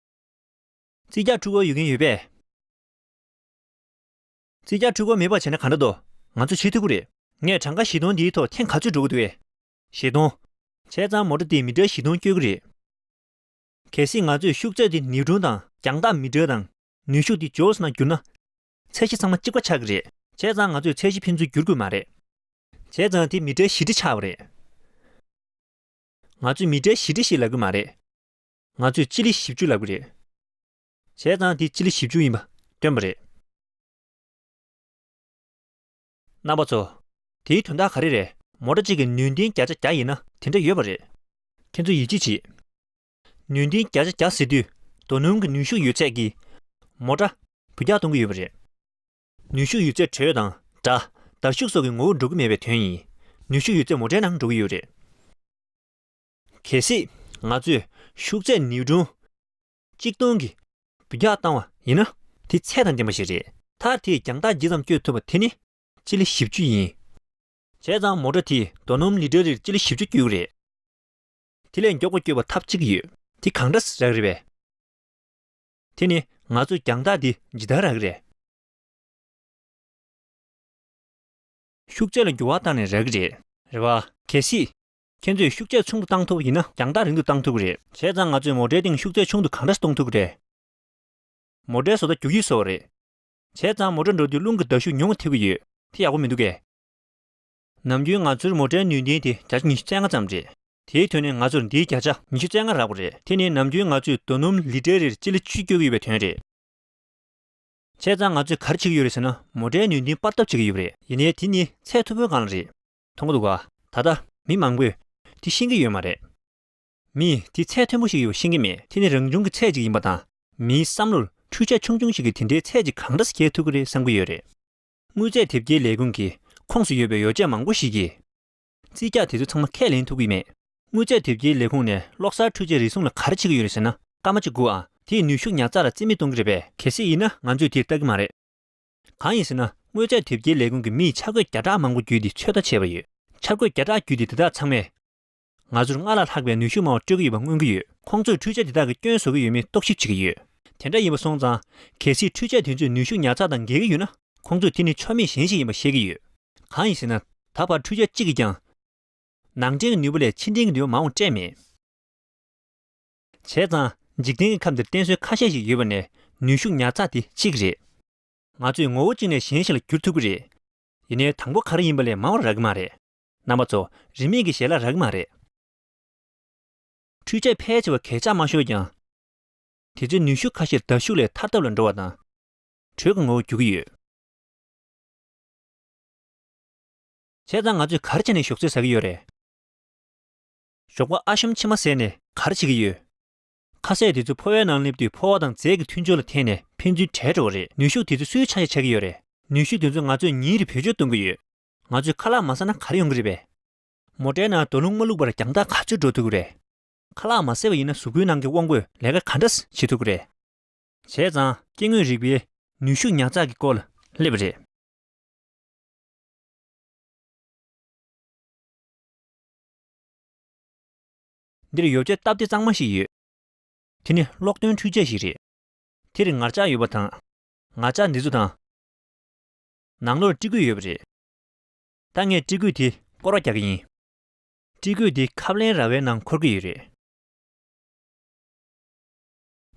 རྩིས་རྒྱག་འཕྲུལ་འཁོར་ཡོད་མཁན་ཡོད་པས། རྩིས་རྒྱག་འཕྲུལ་འཁོར་མེད་པ་བྱས་ན་གང་འདྲ་འདུག་ང་ཚོས་བྱེད་ཐུབ་ཀྱི་རེད། ངས་གྲངས་ཀ་བཞི་སྟོང་འདིའི་ཐོག་ཐེངས་ག་ཚོད་འགྲོ་གི་འདུག་གས། བཞི་སྟོང་། བྱས་ཙང་མོ་ཊ་འདིས་མི་ཊར་བཞི་སྟོང་སྐྱོད་ཀྱི་རེད། གལ་སྲིད་ང་ཚོས་ཤུགས་ཚད་དེ་ནིའུ་ཊོན་དང་། རྒྱང་ཐག་མི་ཊར་དང་། ནུས་ཤུགས་དེ་ཇོལ་ནང་བསྒྱུར་ན། ཚད་གཞི་ཚང་མ་གཅིག་པ་ཆགས་ཀྱི་རེད། བྱས་ཙང་ང་ཚོས་ཚད་གཞི་ཕན་ཚུན་བསྒྱུར་དགོས་མ་རེད། བྱས་ཙང་དེ་མི་ཊར་བཞི་ཁྲི་ཆགས་པ་རེད། ང་ཚོས་མི་ཊར་བཞི་ཁྲི་ཞིག་ལབ་ཀྱི་མ་རེད། ང་ཚོས་སྤྱི་ལེ་བཞི་བཅུ་ལབ་ཀྱི་རེད། བྱས་ཙང་དེ་སྤྱི་ལེ་བཞི་བཅུ་ཡིན་པ་སྟོན་པ་རེད། རྣམ་པ་ཚོ། དེའི་དོན་དག་ག་རེ་རེད། མོ་ཊ་གཅིག་གི་ནུས་ལྡན་བརྒྱ་ཆ་བརྒྱ་ཡིན་ན་དེ་འདྲ་ཡོད་པ་རེད། ཁྱེད་ཚོ་ཡིད་ཆེས་བྱེད། ནུས་ལྡན་བརྒྱ་ཆ་བརྒྱ་ཟེར་དུས། རྡོ་སྣུམ་གྱི་ནུས་ཤུགས་ཡོད་ཚད་ཀྱིས། མོ་ཊ། འབུད་རྒྱག་གཏོང་གི་ཡོད་པ་རེད། ནུས་ཤུགས་ཡོད་ཚད་དྲོད་དང་། སྒྲ། འདར་ཤུགས་སོགས་ཀྱི་ངོ་བོར་འགྲོ་གི་མེད་པའི་དོན་ཡིན། ནུས་ཤུགས་ཡོད་ཚད་མོ་ཊའི་ནང་འགྲོ་གི་ཡོད་རེད། གལ་སྲིད། ང་ཚོས་ཤུགས་ཚད་ནིའུ་ཊོན་གཅིག་སྟོང་གི་འབུད་རྒྱག་བཏང་བ་ཡིན་ན། དེ་ཚད་དང་ལྡན་པ་ཞིག་རེད། མཐར་དེས་རྒྱང་ཐག་ཇི་ཙམ་སྐྱོད་ཐུབ་པ་དེ་ནི་སྤྱི་ལེ་བཞི་བཅུ་ཡིན། བྱས་ཙང་མོ་ཊ་དེས་རྡོ་སྣུམ་ལི་ཊར་རེར་སྤྱི་ལེ་བཞི་བཅུ་སྐྱོད་ཀྱི་རེད། དེ་ལས་མགྱོགས་པ་སྐྱོད་པ་ཐབས་གཅིག་ཡོད། དེ་གང་འདྲ་རག་གི་རེད་པས། དེ་ནི་ང་ཚོས་རྒྱང་ཐག་དེ་ཇི་ལྟར་རག་གི་རེད། ཤུགས་ཚད་ལ་འགྱུར་བ་བཏང་ནས་རག་གི་རེད། རེད་པ། གལ་སྲིད། ཁྱེད་ཚོས་ཤུགས་ཚད་ཆུང་དུ་བཏང་ཐུབ་པ་ཡིན་ན་རྒྱང་ཐག་རིང་དུ་བཏང་ཐུབ་ཀྱི་རེད། བྱས་ཙང་ང་ཚོས་མོ་ཊའི་སྟེང་ཤུགས་ཚད་ཆུང་དུ་གང་འདྲ་གཏོང་ཐུབ་ཀྱི་རེད། མོ་ཊའི་བཟོ་ལྟ་རྒྱུག་ཡིག་བཟོ་བ་རེད། བྱས་ཙང་མོ་ཊ་འགྲོ་དུས་རླུང་གི་འདར་ཤུགས་ཉུང་བ་ཐེབས་ཀྱི་ཡོད། དེ་ཡག་པོ་མི་འདུག་གས། ནམ་རྒྱུན་ང་ཚོའི་མོ་ཊའི་ནུས་ལྡན་དེ་བརྒྱ་ཆ་ཉི་ཤུ་རྩ་ལྔ་ཙམ་རེད། དེའི་དོན་ནས་ང་ཚོར་འདིའི་བརྒྱ་ཆ་ཉི་ཤུ་རྩ་ལྔ་རག་པ་རེད། དེ་ནི་ནམ་རྒྱུན་ང་ཚོས་རྡོ་སྣུམ་ལི་ཊར་རེར་སྤྱི་ལེ་བཅུ་སྐྱོད་ཀྱི་ཡོད་པའི་དོན་རེད། བྱས་ཙང་ང་ཚོས་ག་རེ་བྱེད་ཀྱི་ཡོད་རེད་ཟེར་ན། མོ་ཊའི་ནུས་ལྡན་སྤར་ཐབས་བྱེད་ཀྱི་ཡོད་པ་རེད། ཡིན་ནའི་དེ་ནི་ཚད་མཐོ་པོའི་སྒང་ལ་རེད། མཐོང་གི་འདུག་ག། ད་ལྟ་མི་མང་པོས་དེ་ཤེས་ཀྱི་ཡོད་མ་རེད། མིས་དེ་ཚད་མཐོན་པོ་ཞིག་ཡོད་ཤེས་ཀྱི་མེད། དེ་ནི་རང་བྱུང་གི་ཚད་ཅིག་ཡིན་པ་དང་། མིའི་བསམ་བློར་འཕྲུལ་ཆས་ཆུང་ཆུང་ཞིག་གིས་དེ་འདྲའི་ཚད་ཅིག་གང་འདྲ་འཁྱེར་ཐུབ་ཀྱི་རེད་བསམ་གྱི་ཡོད་རེད། དངོས་རྫས་དེབ་སྐྱེལ་ལས་ཁུངས་ཀྱི་ཁོངས་སུ་ཡོད་པའི་ཡོ་བྱད་མང་པོ་ཞིག་གིས། རྩིས་རྒྱག་དེ་ཚོ་ཚང་མ་ཁས་ལེན་ཐུབ་ཀྱི་མེད། དངོས་རྫས་དེབ་སྐྱེལ་ལས་ཁུངས་ནས་གློག་གསར་འཕྲུལ་ཆས་རེ་ཟུང་ལ་ག་རེ་བྱེད་ཀྱི་ཡོད་རེད་ཟེར་ན། སྐར་མ་གཅིག་སྒུག་ཨ། དེས་ནུས་ཤུགས་ཉར་ཚགས་ལ་རྩིས་མེད་གཏོང་གི་རེད་པས། གལ་སྲིད་ཡིན་ན་ང་ཚོས་དེར་ལྟ་གི་མ་རེད། གང་ཡིན་ཟེར་ན། དངོས་རྫས་དེབ་སྐྱེལ་ལས་ཁུངས་ཀྱི་མིས་འཆར་འགོད་བརྒྱ་ཕྲག་མང་པོ་བརྒྱུད་དེ་ཚོད་ལྟ་བྱས་པ་ཡོད། འཆར་འགོད་བརྒྱ་ཕྲག་བརྒྱུད་དེ་དེ་དག་ཚང་མས། ང་ཚོར་སྔར་ལས་ལྷག་པའི་ནུས་ཤུགས་མང་བ་སྤྲོད་ཀྱི་ཡོད་པ་མངོན་གྱི་ཡོད། ཁོང་ཚོས་འཕྲུལ་ཆས་དེ་དག་གི་སྐྱོན་བཟོ་གི་ཡོད་མེད་རྟོག་ཞིབ་བྱེད་ཀྱི་ཡོད། དེ་འདྲ་ཡིན་པ་སོང་ཙང་། གལ་སྲིད་འཕྲུལ་ཆས་དེ་ཚོས་ནུས་ཤུགས་ཉར་ཚགས་དང་འགལ་གྱི་ཡོད་ན། ཁོང་ཚོས་དེ་ནི་ཆོ་མེད་གཞན་ཞིག་ཡིན་པ་ཤེས་ཀྱི་ཡོད། གང་ཡིན་ཟེར་ན། ད་བར་འཕྲུལ་ཆས་གཅིག་གིས་ཀྱང་། ནང་འདྲེན་གྱི་ནུས་པ་ལས་ཕྱི་འདྲེན་གྱི་ནུས་པ་མང་བ་སྤྲད་མེད། བྱས་ཙང་། འཇིག་རྟེན་གྱི་ཁམས་འདིར་བསྟན་སྲོལ་ཁ་ཤས་ཤིག་ཡོད་པ་ནས་ནུས་ཤུགས་ཉར་ཚགས་དེ་གཅིག་རེད། ང་ཚོས་ངོ་བོ་གཅིག་ནས་གཞན་ཞིག་ལ་བསྒྱུར་ཐུབ་ཀྱི་རེད། ཡིན་ནའི་དང་པོ་ག་རེ་ཡིན་པ་ལས་མང་བ་རག་གི་མ་རེད། རྣམ་པ་ཚོ། རིན་མེད་ཀྱི་ཞལ་ལག་རག་གི་མ་རེད། འཕྲུལ་ཆས་ཕལ་ཆེ་བ་གས་ཆག་མ་ཤོར་ཀྱང་། དེ་ཚོའི་ནུས་ཤུགས་ཁ་ཤས་འདར་ཤུགས་ལས་ཐར་ཐབས་ལ་འགྲོ་བ་དང་། དྲོད་ཀྱི་ངོ་བོར་འགྱུར་གྱི་ཡོད། བྱས་ཙང་ང་ཚོས་ག་རེ་བྱས་ནས་ཞོགས་ཟས་ཟ་གི་ཡོད་རེད། ཞོགས་པ་ཨ་ཤོམ་མཆིལ་མ་ཟས་ནས་ག་རེ་བྱེད་ཀྱི་ཡོད། ཁ་ཟས་དེ་ཚོ་ཕོ་བའི་ནང་སླེབས་དུས་ཕོ་བ་དང་རྫས་ཀྱི་མཐུན་སྦྱོར་ལ་བརྟེན་ནས་ཕན་ཚུན་བྲལ་འགྲོ་བ་རེད། ནུས་ཤུགས་དེ་ཚོ་སུའི་ཆ་ཞིག་ཆགས་ཀྱི་ཡོད་རེད། ནུས་ཤུགས་དེ་ཚོ་ང་ཚོས་ཉིན་རེ་བེད་སྤྱོད་གཏོང་གི་ཡོད། ང་ཚོས་ཁ་ལག་མ་ཟ་ན་ག་རེ་ཡོང་གི་རེད་པས། མོ་ཊའི་ནང་རྡོ་སྣུམ་མ་བླུགས་པར་རྒྱང་ཐག་ག་ཚོད་འགྲོ་ཐུབ་ཀྱི་རེད། ཁ་ལག་མ་བཟས་པ་ཡིན་ན་གཟུགས་པོའི་ནང་གི་དབང་པོས་ལས་ཀ་ག་འདྲ་བྱེད་ཐུབ་ཀྱི་རེད། བྱས་ཙང་སྐྱེ་དངོས་རིག་པའི་ནུས་ཤུགས་ཉར་ཚགས་ཀྱི་སྐོར་ལ་སླེབས་པ་རེད། འདིར་ཡོ་བྱད་སྟབས་བདེ་གཙང་མ་ཞིག་ཡོད། དེ་ནི་གློག་འདོན་འཕྲུལ་ཆས་ཤིག་རེད། དེར་ངར་ལྕགས་ཡོད་པ་དང་། ངར་ལྕགས་འདི་ཚོ་དང་། ནང་ལོགས་སྤྲི་སྐུད་ཡོད་པ་རེད། ད་ངས་སྤྲི་སྐུད་དེ་སྐོར་བ་རྒྱག་གི་ཡིན། སྤྲི་སྐུད་དེ་ཁབ་ལེན་ར་བའི་ནང་འཁོར་གྱི་ཡོད་རེད།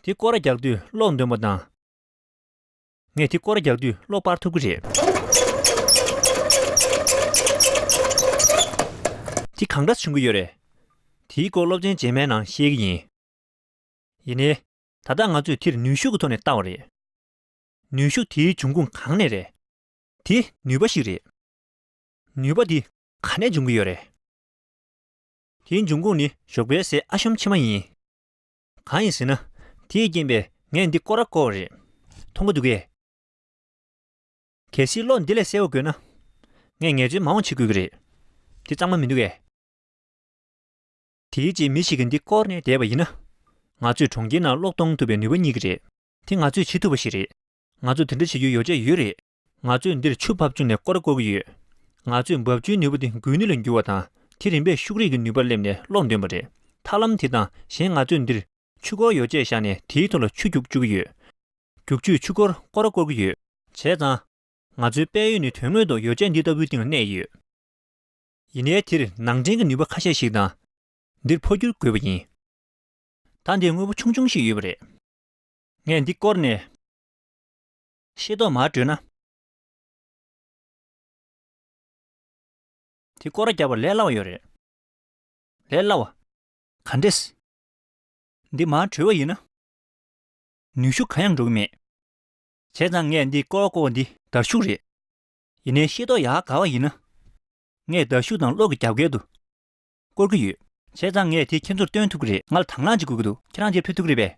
དེ་སྐོར་ར་རྒྱག་དུས་གློག་འདོན་པ་དང་། ངས་དེ་སྐོར་ར་རྒྱག་དུས་གློག་སྤར་ཐུབ་ཀྱི་རེད། འདི་གང་འདྲ་བྱུང་གི་ཡོད་རེད། དེའི་སྐོར་སློབ་ཚན་རྗེས་མའི་ནང་བཤད་ཀྱི་ཡིན། ཡིན་ནའི། ད་ལྟ་ང་ཚོས་དེར་ནུས་ཤུགས་ཀྱི་ཐོག་ནས་བལྟ་བ་རེད། ནུས་ཤུགས་དེའི་འབྱུང་ཁུངས་གང་ནས་རེད། དེ་ནུས་པ་ཞིག་རེད། ནུས་པ་འདི་ག་ནས་འབྱུང་གི་ཡོད་རེད། དེའི་འབྱུང་ཁུངས་ནི་ཞོགས་པའི་ཟས་ཨ་ཤོམ་ཕྱེ་མ་ཡིན། གང་ཡིན་ཟེར་ན། དེའི་རྐྱེན་པས་ངས་འདི་སྐོར་ར་བསྐོར་བ་རེད། མཐོང་གི་འདུག་གས། གལ་སྲིད་གློག་འདི་ལས་གསལ་བོ་དགོས་ན། ངས་ངལ་རྩོལ་མང་བོ་བྱེད་དགོས་ཀྱི་རེད། འདི་གཙང་མ་མི་འདུག་གས། དེའི་རྗེས་མི་ཞིག་གིས་འདི་བསྐོར་ནས་བསྡད་པ་ཡིན་ན། ང་ཚོས་གྲོང་ཁྱེར་ནང་གློག་གཏོང་ཐུབ་པའི་ནུས་པ་རྙེད་ཀྱི་རེད། དེ་ང་ཚོས་བྱེད་ཐུབ་པ་ཞིག་རེད། ང་ཚོ་དེ་འདྲ་བྱེད་རྒྱུའི་ཡོ་བྱད་ཡོད་རེད། ང་ཚོས་འདིར་ཆུ་འབབ་ཆུ་ནས་སྐོར་བསྐོར་གྱི་ཡོད། ང་ཚོས་འབབ་ཆུའི་ནུས་པ་དེ་སྒུལ་ནུས་ལ་འགྱུར་བ་དང་། དེ་རིམ་པས་ཤུགས་རིག་གི་ནུས་པར་སླེབས་ནས་གློག་འདོན་པ་རེད། ཐབས་ལམ་དེ་དང་གཞན་ང་ཚོས་འདིར་ཆུ་འཁོར་ཡོ་བྱད་བཞག་ནས་དེའི་ཐོག་ལ་ཆུ་རྒྱུག་བཅུག་གི་ཡོད། རྒྱུག་ཆུས་ཆུ་འཁོར་སྐོར་ར་བསྐོར་གྱི་ཡོད། བྱས་ཙང་། ང་ཚོའི་དཔལ་ཡོན་ནི་དོན་དངོས་ཐོག་ཡོ་བྱད་འདི་ལྟ་བུའི་སྟེང་ལ་གནས་ཡོད། ཡིན་ནའི་དེར་ནང་འདྲེན་གྱི་ནུས་པ་ཁ་ཤས་ཤིག་དང་། འདིར་འཕོ་འགྱུར་དགོས་པ་ཡིན། ད་འདིར་དངོས་པོ་ཆུང་ཆུང་ཞིག་ཡོད་པ་རེད། ངས་འདི་བསྐོར་ནས། ཤེལ་ཏོག་མར་བྲུས་ན། དེ་སྐོར་ར་རྒྱབ་པར་ལས་སླ་བ་ཡོད་རེད། ལས་སླ་བ། ག་འདྲས། འདི་མར་བྲུས་པ་ཡིན་ན། ནུས་ཤུགས་གང་ཡང་འགྲོ་གི་མེད། བྱས་ཙང་ངས་འདི་སྐོར་བ་བསྐོར་བ་འདི་འདར་ཤུགས་རེད། ཡིན་ནའི་ཤེལ་ཏོག་ཡར་ག་བ་ཡིན་ན། ངས་འདར་ཤུགས་དང་གློག་གི་རྒྱབ་འགལ་དུ། བསྐོར་གྱི་ཡོད། བྱས་ཙང་ངས་དེ་ཁྱེད་ཚོར་སྟོན་ཐུབ་ཀྱི་རེད། ང་ལ་དང་བླངས་ཅིག་དགོས་ཀྱི་འདུག་ཁྱེད་རང་འདིར་ཕེབས་ཐུབ་ཀྱི་རེད་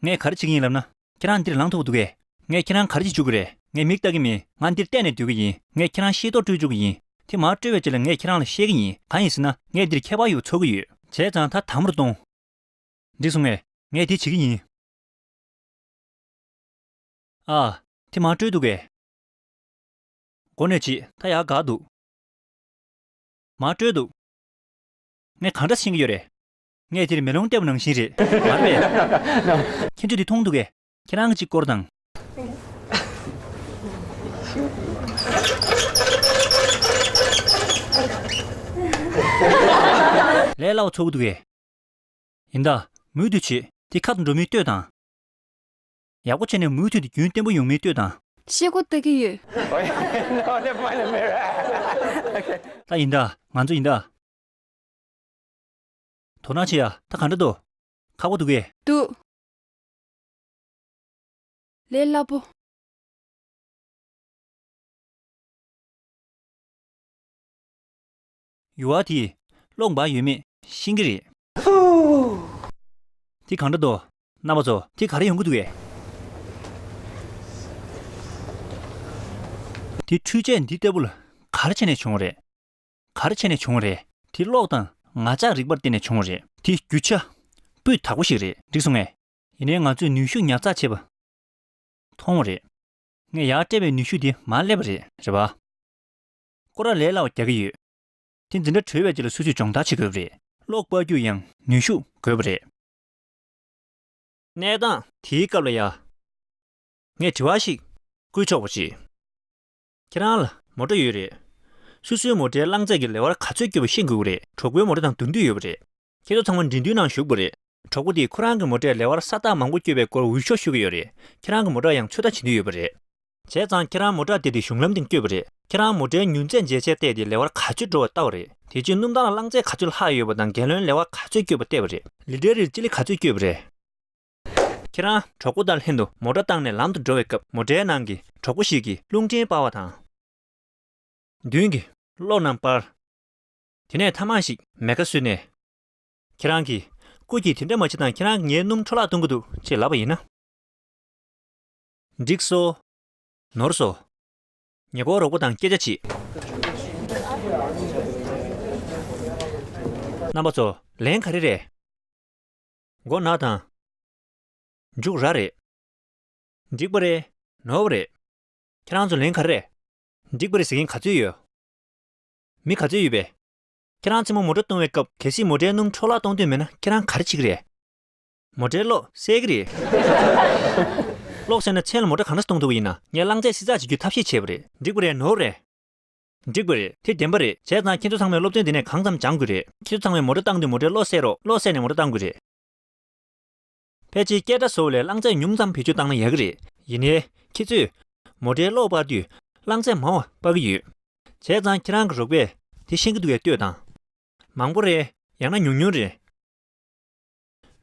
པས། ངས་ག་རེ་བྱེད་ཀྱི་ཡིན་ལབ་ན། ཁྱེད་རང་འདིར་ལངས་ཐུབ་ཀྱི་འདུག་གས། ངས་ཁྱེད་རང་ག་རེ་བྱེད་བཅུག་གི་རེད། ངས་མིག་ལྟ་གི་མིན། ང་འདིར་བལྟས་ནས་སྡོད་ཀྱི་ཡིན། ངས་ཁྱེད་རང་ཤེལ་ཏོག་སྤྲོད་བཅུག་གི་ཡིན། དེ་མར་སྤྲོད་པའི་རྗེས་ལ་ངས་ཁྱེད་རང་ལ་བཤད་ཀྱི་ཡིན། གང་ཡིན་ཟེར་ན། ངས་འདིར་ཁྱད་པར་ཡོད་ཚོར་གྱི་ཡོད། བྱས་ཙང་ད་དམ་རུ་གཏོང་། འགྲིག་སོང་ངས། ངས་དེ་བྱེད་ཀྱི་ཡིན། ཨ། དེ་མར་སྤྲོད་འདུག་གས། འགོ་ནས་བྱེད། ད་ཡར་འགག་འདུག་མར་སྤྲོད་འདུག་ངས་གང་འདྲ་ཤེས་ཀྱི་ཡོད་རེད། ངས་དེར་མེ་ལོང་བལྟས་པ་ནང་བཞིན་རེད། མ་རེད་པས། ཁྱེད་ཚོས་དེ་མཐོང་འདུག་གས། ཁྱེད་རང་གིས་གཅིག་སྐོར་དང་། ལས་སླ་བ་ཚོར་གྱི་འདུག་གས། ཡིན་ད། མུ་མཐུད་བྱེད། དེ་ཁ་དང་འགྲོ་མིན་ལྟོས་དང་། ཡག་པོ་བྱས་ནས་མུ་མཐུད་དུ་རྒྱུན་བརྟན་པོ་ཡོང་མིན་ལྟོས་དང་། ཤེལ་སྒོ་ལྟ་གི་ཡོད། ད་ཡིན་ད། ང་ཚོ་ཡིན་ད། དོ་སྣང་བྱེད་ཡ། ད་ག་འདྲ་འདུག་ཁག་པོ་འདུག་གས། འདུག་ལས་སླ་པོ། ཡུར་བ་དེས་གློག་འབར་ཡོད་མེད་ཤེས་ཀྱི་རེད། དེ་གང་འདྲ་འདུག་རྣམ་པ་ཚོ། དེ་ག་རེ་ཡོང་གི་འདུག་གས། དེ་འཕྲུལ་ཆས་འདི་ལྟ་བུ་ལ་ག་རེ་བྱས་ནས་བྱུང་བ་རེད། ག་རེ་བྱས་ནས་བྱུང་བ་རེད། དེ་གློག་དང་ངར་ལྕགས་རིག་པར་བརྟེན་ནས་བྱུང་བ་རེད། དེ་རྒྱུ་ཆ་སྤུས་དག་པོ་ཞིག་རེད། འགྲིག་སོང་ངས། ཡིན་ནའི་ང་ཚོས་ནུས་ཤུགས་ཉར་ཚགས་བྱས་པ་མཐོང་བ་རེད། ངས་ཡར་སྤྲད་པའི་ནུས་ཤུགས་དེ་མར་སླེབས་པ་རེད། རེད་པ། སྐོར་ར་ལས་སླ་བ་རྒྱག་གི་ཡོད། དེ་འཛིན་གྲྭ་གྲོལ་བའི་རྗེས་ལ་སོ་སོས་སྦྱོང་བརྡར་བྱེད་དགོས་པ་རེད། གློག་སྤར་རྒྱུར་ཡང་ནུས་ཤུགས་དགོས་པ་རེད། གནས་སྟངས་དེའི་སྐབས་ལ་ཡ། ངས་དྲི་བ་ཞིག་བསྐུལ་ཆོག་པ་ཅིག་ཁྱེད་རང་ལ་མོ་ཊ་ཡོད་རེད། སོ་སོའི་མོ་ཊའི་རླངས་རྫས་ཀྱི་ལེ་དབར་ག་ཚོད་སྐྱོད་པ་ཤེས་དགོས་ཀྱི་རེད། གྲོགས་པོའི་མོ་ཊ་དང་བསྡུར་འདོད་ཡོད་པ་རེད། ཁྱེད་ཚོ་ཚང་མ་འགྲིམ་འགྲུལ་ནང་ཞུགས་པ་རེད། གྲོགས་པོ་དེས་ཁོ་རང་གི་མོ་ཊས་ལེ་དབར་ས་རྟགས་མང་པོ་སྐྱོད་པའི་སྐོར་འུད་ཤོབ་ཤོད་ཀྱི་ཡོད་རེད། ཁྱེད་རང་གི་མོ་ཊར་ཡང་ཚོད་ལྟ་བྱེད་འདོད་ཡོད་པ་རེད། བྱས་ཙང་ཁྱེད་རང་མོ་ཊར་དེ་དེ་གཞུང་ལམ་སྟེང་བསྐྱོད་པ་རེད། ཁྱེད་རང་མོ་ཊའི་མྱུར་ཚད་འཇལ་ཆས་བལྟས་ཏེ་ལེ་དབར་ག་ཚོད་འགྲོ་བ་བལྟ་བ་རེད། དེ་རྗེས་སྣུམ་ཐང་ལ་རླངས་རྫས་ག་ཚོད་ལྷག་ཡོད་པ་དང་གེ་ལོན་ལེ་དབར་ག་ཚོད་སྐྱོད་པ་བལྟས་པ་རེད། ལི་ཊར་རེར་སྤྱི་ལེ་ག་ཚོད་སྐྱོད་པ་རེད། ཁྱེད་རང་གྲོགས་པོ་དང་ལྷན་དུ་མོ་ཊ་བཏང་ནས་ལམ་དུ་འགྲོ་བའི་སྐབས། མོ་ཊའི་ནང་གི་གྲོགས་པོ་ཞིག་གིས་རླུང་འཕྲིན་སྤར་བ་དང་། མདུན་གྱི་གློག་རྣམས་སྤར། དེ་ནས་ཐ་མག་ཞིག་མེ་ཁ་བཟོས་ནས། ཁྱེད་རང་གིས་སྐུ་མཁྱེན་དེ་འདྲ་མ་བྱེད་དང་། ཁྱེད་རང་གིས་ངའི་སྣུམ་འཕྲོ་བརླག་གཏོང་གི་འདུག་ཅེས་ལབ་པ་ཡིན་ན། འགྲིག་སོང་། ནོར་སོང་། ཉེ་འཁོར་རོགས་པ་དང་སྐད་ཆ་བྱེད། རྣམ་པ་ཚོ། ལན་ག་རེ་རེད། མགོ་ན་དང་། མཇུག་ར་རེད། འགྲིག་པ་རེད། ནོར་བ་རེད། ཁྱེད་རང་ཚོ་ལན་ག་རེ་རེད། འགྲིག་པ་རེད་ཟེར་མཁན་ག་ཚོད་ཡོད། མི་ག་ཚོད་ཡོད་པས། ཁྱེད་རང་ཚོས་མོ་ཊ་གཏོང་བའི་སྐབས། གལ་སྲིད་མོ་ཊའི་སྣུམ་འཕྲོ་བརླག་གཏོང་འདོད་མེད་ན། ཁྱེད་རང་ག་རེ་བྱེད་ཀྱི་རེད། མོ་ཊའི་གློག་བསལ་གྱི་རེད། གློག་བསལ་ན་མཚན་ལ་མོ་ཊ་གང་འདྲ་གཏོང་ཐུབ་ཀྱི་ཡིན་ན། ངས་རླངས་རྫས་བསྲི་ཚགས་བྱེད་རྒྱུའི་ཐབས་ཤེས་བྱས་པ་རེད། འགྲིག་པ་རེད། ནོར་བ་རེད། འགྲིག་པ་རེད། དེ་བདེན་པ་རེད། བྱས་ཙང་ཁྱེད་ཚོ་ཚང་མས་སློབ་ཚན་འདི་ནས་གང་ཙམ་སྦྱང་དགོས་རེད། ཁྱེད་ཚོ་ཚང་མས་མོ་ཊ་བཏང་དུས་མོ་ཊའི་གློག་བསལ་རོགས། གློག་བསལ་ནས་མོ་ཊ་བཏང་དགོས་རེད། ཕལ་ཆེར་སྐད་སྒྲ་བཟོ་བ་ལས་རླངས་རྫས་ཉུང་ཙམ་བེད་སྤྱོད་བཏང་ན་ཡག་གི་རེད། ཡིན་ནའི་ཁྱེད་ཚོས་མོ་ཊའི་གློག་སྤར་དུས་རླངས་རྫས་མང་བ་སྤར་གྱི་ཡོད། བྱས་ཙང་ཁྱེད་རང་གི་རོགས་པས་དེ་ཤེས་ཀྱི་འདུག་གས། ལྟོས་དང་། མང་པོ་རེད། ཡང་ན་ཉུང་ཉུང་རེད།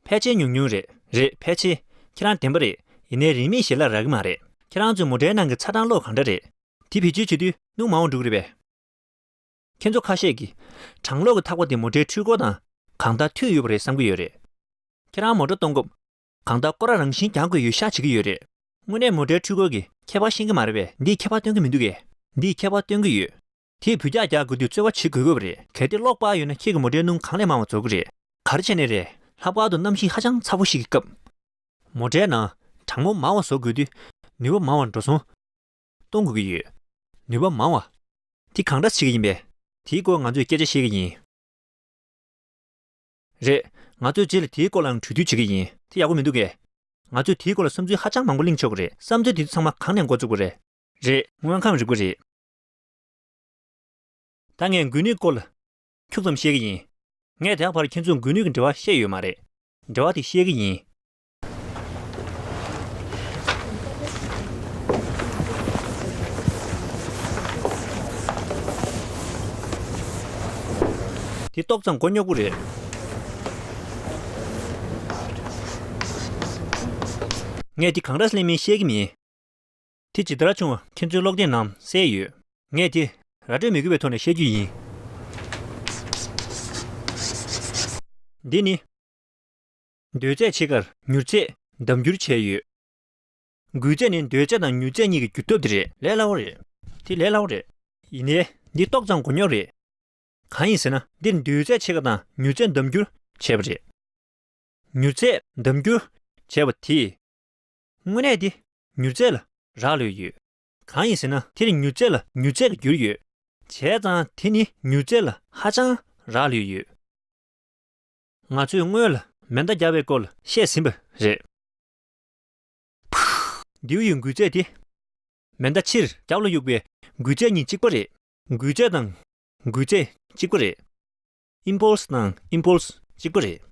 ཕལ་ཆེར་ཉུང་ཉུང་རེད། རེད། ཕལ་ཆེར་ཁྱེད་རང་བདེན་པ་རེད། ཡིན་ནའི་རིན་མེད་ཞལ་ལག་རག་གི་མ་རེད། ཁྱེད་རང་ཚོའི་མོ་ཊའི་ནང་གི་ཚ་གྲང་གློག་གང་འདྲ་རེད། དེ་བེད་སྤྱོད་བྱེད་དུས་སྣུམ་མང་བ་འགྲོ་གི་རེད་པས། ཁྱེད་ཚོ་ཁ་ཤས་ཀྱིས་གྲང་གློག་གི་ཐག་པ་དེ་མོ་ཊའི་འཕྲུལ་འཁོར་དང་གང་ལྟར་མཐུད་ཡོད་པ་རེད་བསམ་གྱི་ཡོད་རེད། ཁྱེད་རང་མོ་ཊ་གཏོང་སྐབས་གང་ལྟར་སྐོར་ར་རང་བཞིན་རྒྱག་དགོས་ཡོད་ཤག་བྱེད་ཀྱི་ཡོད་རེད། དངོས་གནས་མོ་ཊའི་འཕྲུལ་འཁོར་གྱིས་ཁྱད་པར་ཤེས་ཀྱི་མ་རེད་པས། འདིས་ཁྱད་པར་སྟོན་གྱི་མི་འདུག་གས། འདིས་ཁྱད་པར་སྟོན་གྱི་ཡོད། དེས་འབུད་རྒྱག་རྒྱག་དགོས་དུས་རྩོལ་བ་བྱེད་དགོས་དགོས་པ་རེད། གལ་ཏེ་གློག་སྤར་ཡོད་ན་ཁྱེད་ཀྱི་མོ་ཊའི་སྣུམ་གང་ལས་མང་བ་རྫོགས་ཀྱི་རེད། ག་རེ་བྱས་ནས་རེད། ལྷག་པར་དུ་གནམ་གཤིས་ཧ་ཅང་ཚ་པོ་ཞིག་གི་སྐབས། མོ་ཊའི་ནང་གྲང་མོ་མང་བ་བཟོ་དགོས་དུས་ནུས་པ་མང་བ་འགྲོ་སོང་གཏོང་དགོས་ཀྱི་ཡོད། ནུས་པ་མང་བ་དེ་གང་འདྲ་བྱེད་ཀྱི་ཡིན་པས། དེའི་སྐོར་ང་ཚོས་སྐད་ཆ་བཤད་ཀྱི་ཡིན། རེད། ང་ཚོས་རྗེས་ལ་དེའི་སྐོར་ལའང་གྲོས་བསྡུར་བྱེད་ཀྱི་ཡིན། དེ་ཡག་པོ་མི་འདུག་གས། ང་ཚོས་དེའི་སྐོར་ལ་བསམ་ཚུལ་ཧ་ཅང་མང་པོ་གླེང་ཆོག་གི་རེད། བསམ་ཚུལ་དེ་ཚོ་ཚང་མ་གང་ནས་འགོ་བཙུགས་པ་རེད། རེད། དངོས་ཁམས་རིག་པ་རེད། ད་ངས་འགུལ་ནུས་སྐོར་ལ་ཁྱུག་ཙམ་བཤད་ཀྱི་ཡིན། ངས་དེ་བར་ཁྱེད་ཚོར་འགུལ་ནུས་ཀྱི་འབྲེལ་བ་བཤད་ཡོད་མ་རེད། འབྲེལ་བ་དེ་བཤད་ཀྱི་ཡིན། དེ་ཏོག་ཙམ་མགོ་རྙོག་པོ་རེད། ངས་དེ་གང་འདྲ་ལེན་མིན་བཤད་ཀྱི་མིན། དེ་ཇི་ལྟར་བྱུང་བ་ཁྱེད་ཚོའི་ཀློག་དེབ་ནང་གསལ་ཡོད། ངས་དེ་ར་སྤྲོད་མི་དགོས་པའི་ཐོག་ནས་བཤད་རྒྱུ་ཡིན། འདི་ནི། འདོད་ཚད་ཕྱེད་ཀར་མྱུར་ཚད་ལྡབ་འགྱུར་བྱས་ཡོད། འགུལ་ཚད་ནི་འདོད་ཚད་དང་མྱུར་ཚད་གཉིས་ཀྱི་འགྱུར་སྟོབས་དེ་རེད། ལས་སླ་བོ་རེད། དེ་ལས་སླ་བོ་རེད། ཡིན་ནའི་འདི་ཏོག་ཙམ་མགོ་རྙོག་རེད། གང་ཡིན་ཟེར་ན་འདིར་འདོད་ཚད་ཕྱེད་ཀ་དང་མྱུར་ཚད་ལྡབ་འགྱུར་བྱས་པ་རེད། མྱུར་ཚད་ལྡབ་འགྱུར་བྱས་པ་དེས། དངོས་གནས་དེ་མྱུར་ཚད་ལ་རག་ལས་ཡོད། གང་ཡིན་ཟེར་ན་དེར་མྱུར་ཚད་ལ་མྱུར་ཚད་ཀྱིས་བསྒྱུར་ཡོད། བྱས་ཙང་དེ་ནི་མྱུར་ཚད་ལ་ཧ་ཅང་རག་ལས་ཡོད། ང་ཚོས་སྔོན་ལ་མེ་མདའ་བརྒྱབ་པའི་སྐོར་ལ་བཤད་ཟིན་པ་རེད། མདེའུ་ཡི་འགུལ་ཚད་དེ། མེ་མདའ་ཕྱིར་རྒྱབ་ལ་གཡུག་པའི་འགུལ་ཚད་གཉིས་གཅིག་པ་རེད། འགུལ་ཚད་དང་འགུལ་ཚད་གཅིག་པ་རེད། ཨིམ་པོལ་སི་དང་ཨིམ་པོལ་སི་གཅིག་པ་རེད།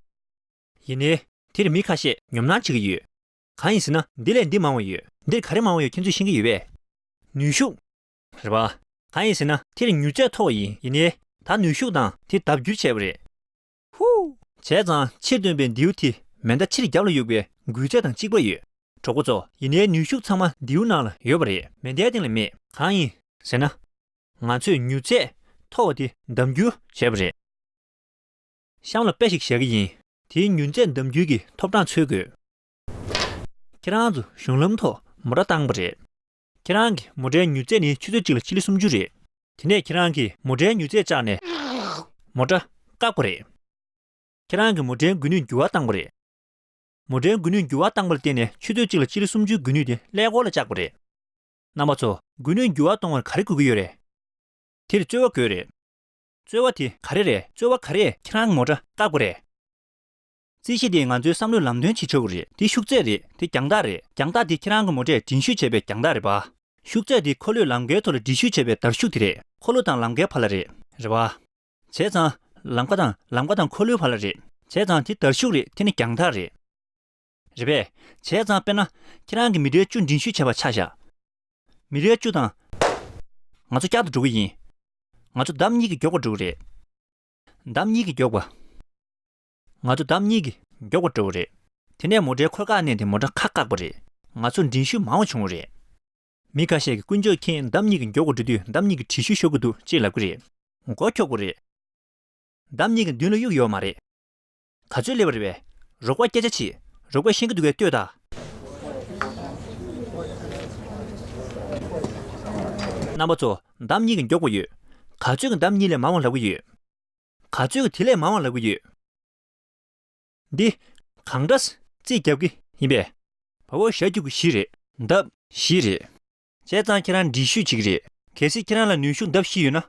ཡིན་ནའི། དེར་མི་ཁ་ཤས་ཉོབ་སྣང་བྱེད་ཀྱི་ཡོད། གང་ཡིན་ཟེར་ན་འདི་ལས་འདི་མང་བ་ཡོད། འདིར་ག་རེ་མང་བ་ཡོད་ཁྱེད་ཚོས་ཤེས་ཀྱི་ཡོད་པས། ནུས་ཤུགས། རེད་པ། གང་ཡིན་ཟེར་ན་དེར་མྱུར་ཚད་མཐོ་བ་ཡིན། ཡིན་ནའི། ད་ནུས་ཤུགས་དང་དེ་ལྡབ་འགྱུར་བྱས་པ་རེད། ཧུ། བྱས་ཙང་ཕྱིར་བཏོན་པའི་མདེའུ་དེ་མེ་མདའ་ཕྱིར་རྒྱབ་ལ་གཡུག་པའི་འགུལ་ཚད་དང་གཅིག་པ་ཡོད། གྲོགས་པོ་ཚོ། ཡིན་ནའི་ནུས་ཤུགས་ཚང་མ་མདེའུ་ནང་ལ་ཡོད་པ་རེད། མེ་མདའི་སྟེང་ལ་མེད། གང་ཡིན་ཟེར་ན། ང་ཚོས་མྱུར་ཚད་མཐོ་བ་དེ་ལྡབ་འགྱུར་བྱས་པ་རེད། གཤམ་ལ་དཔེ་ཞིག་བཞག་གི་ཡིན། དེའི་མྱུར་ཚད་ལྡབ་འགྱུར་གྱི་ཐོབ་གྲངས་འཚོལ་དགོས། ཁྱེད་རང་ཚོ་གཞུང་ལམ་ཐོག་མོ་ཊ་བཏང་པ་རེད། ཁྱེད་རང་གི་མོ་ཊའི་མྱུར་ཚད་ནི་ཆུ་ཚོད་གཅིག་ལ་སྤྱི་ལེ་སུམ་ཅུ་རེད། དེ་ནས་ཁྱེད་རང་གིས་མོ་ཊའི་མྱུར་ཚད་བཅག་ནས་མོ་ཊ་བཀག་པ་རེད། ཁྱེད་རང་གིས་མོ་ཊའི་འགུལ་ནུས་འགྱུར་བ་བཏང་པ་རེད། མོ་ཊའི་འགུལ་ནུས་འགྱུར་བ་བཏང་པ་ལ་བརྟེན་ནས་ཆུ་ཚོད་གཅིག་ལ་སྤྱི་ལེ་སུམ་ཅུའི་འགུལ་ནུས་དེ་ཀླད་ཀོར་ལ་བཅག་པ་རེད། རྣམ་པ་ཚོ། འགུལ་ནུས་འགྱུར་བ་གཏོང་བར་ག་རེ་དགོས་ཀྱི་ཡོད་རེད། དེར་རྩོལ་བ་དགོས་རེད། རྩོལ་བ་དེ་ག་རེ་རེད། རྩོལ་བ་ག་རེས་ཁྱེད་རང་གི་མོ་ཊ་བཀག་པ་རེད། རྩིས་གཞི་དེས་ང་ཚོའི་བསམ་བློའི་ལམ་སྟོན་བྱེད་ཆོག་གི་རེད། དེ་ཤུགས་ཚད་རེད། དེ་རྒྱང་ཐག་རེད། རྒྱང་ཐག་དེ་ཁྱེད་རང་གི་མོ་ཊས་འགྲན་ཞུགས་བྱས་པའི་རྒྱང་ཐག་རེད་པ། ཤུགས་ཚད་དེ་འཁོར་ལོའི་ལམ་ཀའི་ཐོག་ལ་འགྲན་ཞུགས་བྱས་པའི་དར་ཤུགས་དེ་རེད། འཁོར་ལོ་དང་ལམ་ཀའི་བར་ལ་རེད། རེད་པ། བྱས་ཙང་། ལམ་ཀ་དང་ལམ་ཀ་དང་འཁོར་ལོའི་བར་ལ་རེད། བྱས་ཙང་དེ་དར་ཤུགས་རེད། དེ་ནི་རྒྱང་ཐག་རེད། རེད་པས། བྱས་ཙང་དཔེར་ན། ཁྱེད་རང་གིས་མི་ཊར་བཅུ་འགྲན་ཞུགས་བྱས་པ་ཆ་བཞག་མི་ཊར་བཅུ་དང་། ང་ཚོ་བསྐྱར་དུ་འགྲོ་གི་ཡིན། ང་ཚོ་ལྡབ་གཉིས་ཀྱིས་མགྱོགས་པར་འགྲོ་གི་རེད། ལྡབ་གཉིས་ཀྱིས་མགྱོགས་པ། ང་ཚོ་ལྡབ་གཉིས་ཀྱིས་མགྱོགས་པར་འགྲོ་གི་རེད། དེ་ནས་མོ་ཊའི་འཁོར་ཁ་མནན་ཏེ་མོ་ཊ་ཁ་བཀག་པ་རེད། ང་ཚོ་འགྲན་ཞུགས་མང་བ་བྱུང་བ་རེད། མི་ཁ་ཤས་ཀྱིས་དཀོན་མཆོག་མཁྱེན། ལྡབ་གཉིས་ཀྱིས་མགྱོགས་པར་འགྲོ་དུས་ལྡབ་གཉིས་ཀྱིས་དྲི་ཤུལ་ཤོར་གྱི་འདུག་ཅེས་ལབ་ཀྱི་རེད། མགོ་འཁྱོག་པ་རེད། ལྡབ་གཉིས་ཀྱིས་མདུན་ལ་གཡུག་ཡོད་མ་རེད། ག་ཚོད་སླེབས་པ་རེད་པས། རོགས་པ་སྐད་ཆ་བྱེད། རོགས་པས་ཤེས་ཀྱི་འདུག་གས། ལྟོས་དང་། རྣམ་པ་ཚོ། ལྡབ་གཉིས་ཀྱིས་མགྱོགས་པ་ཡོད། ག་ཚོད་ཀྱིས་ལྡབ་གཉིས་ལས་མང་བ་ལབ་ཀྱི་ཡོད། ག་ཚོད་ཀྱིས་དེ་ལས་མང་བ་ལབ་ཀྱི་ཡོད། འདི། གང་འདྲ་རྩིས་རྒྱབ་ཀྱི་ཡིན་པས། བ་བོ་ཞ་རྒྱུག་གི་བཞི་རེད། ལྡབ་བཞི་རེད། བྱས་ཙང་ཁྱེད་རང་འགྲན་ཞུགས་བྱེད་ཀྱི་རེད། གལ་སྲིད་ཁྱེད་རང་ལ་ནུས་ཤུགས་ལྡབ་བཞི་ཡོད་ན།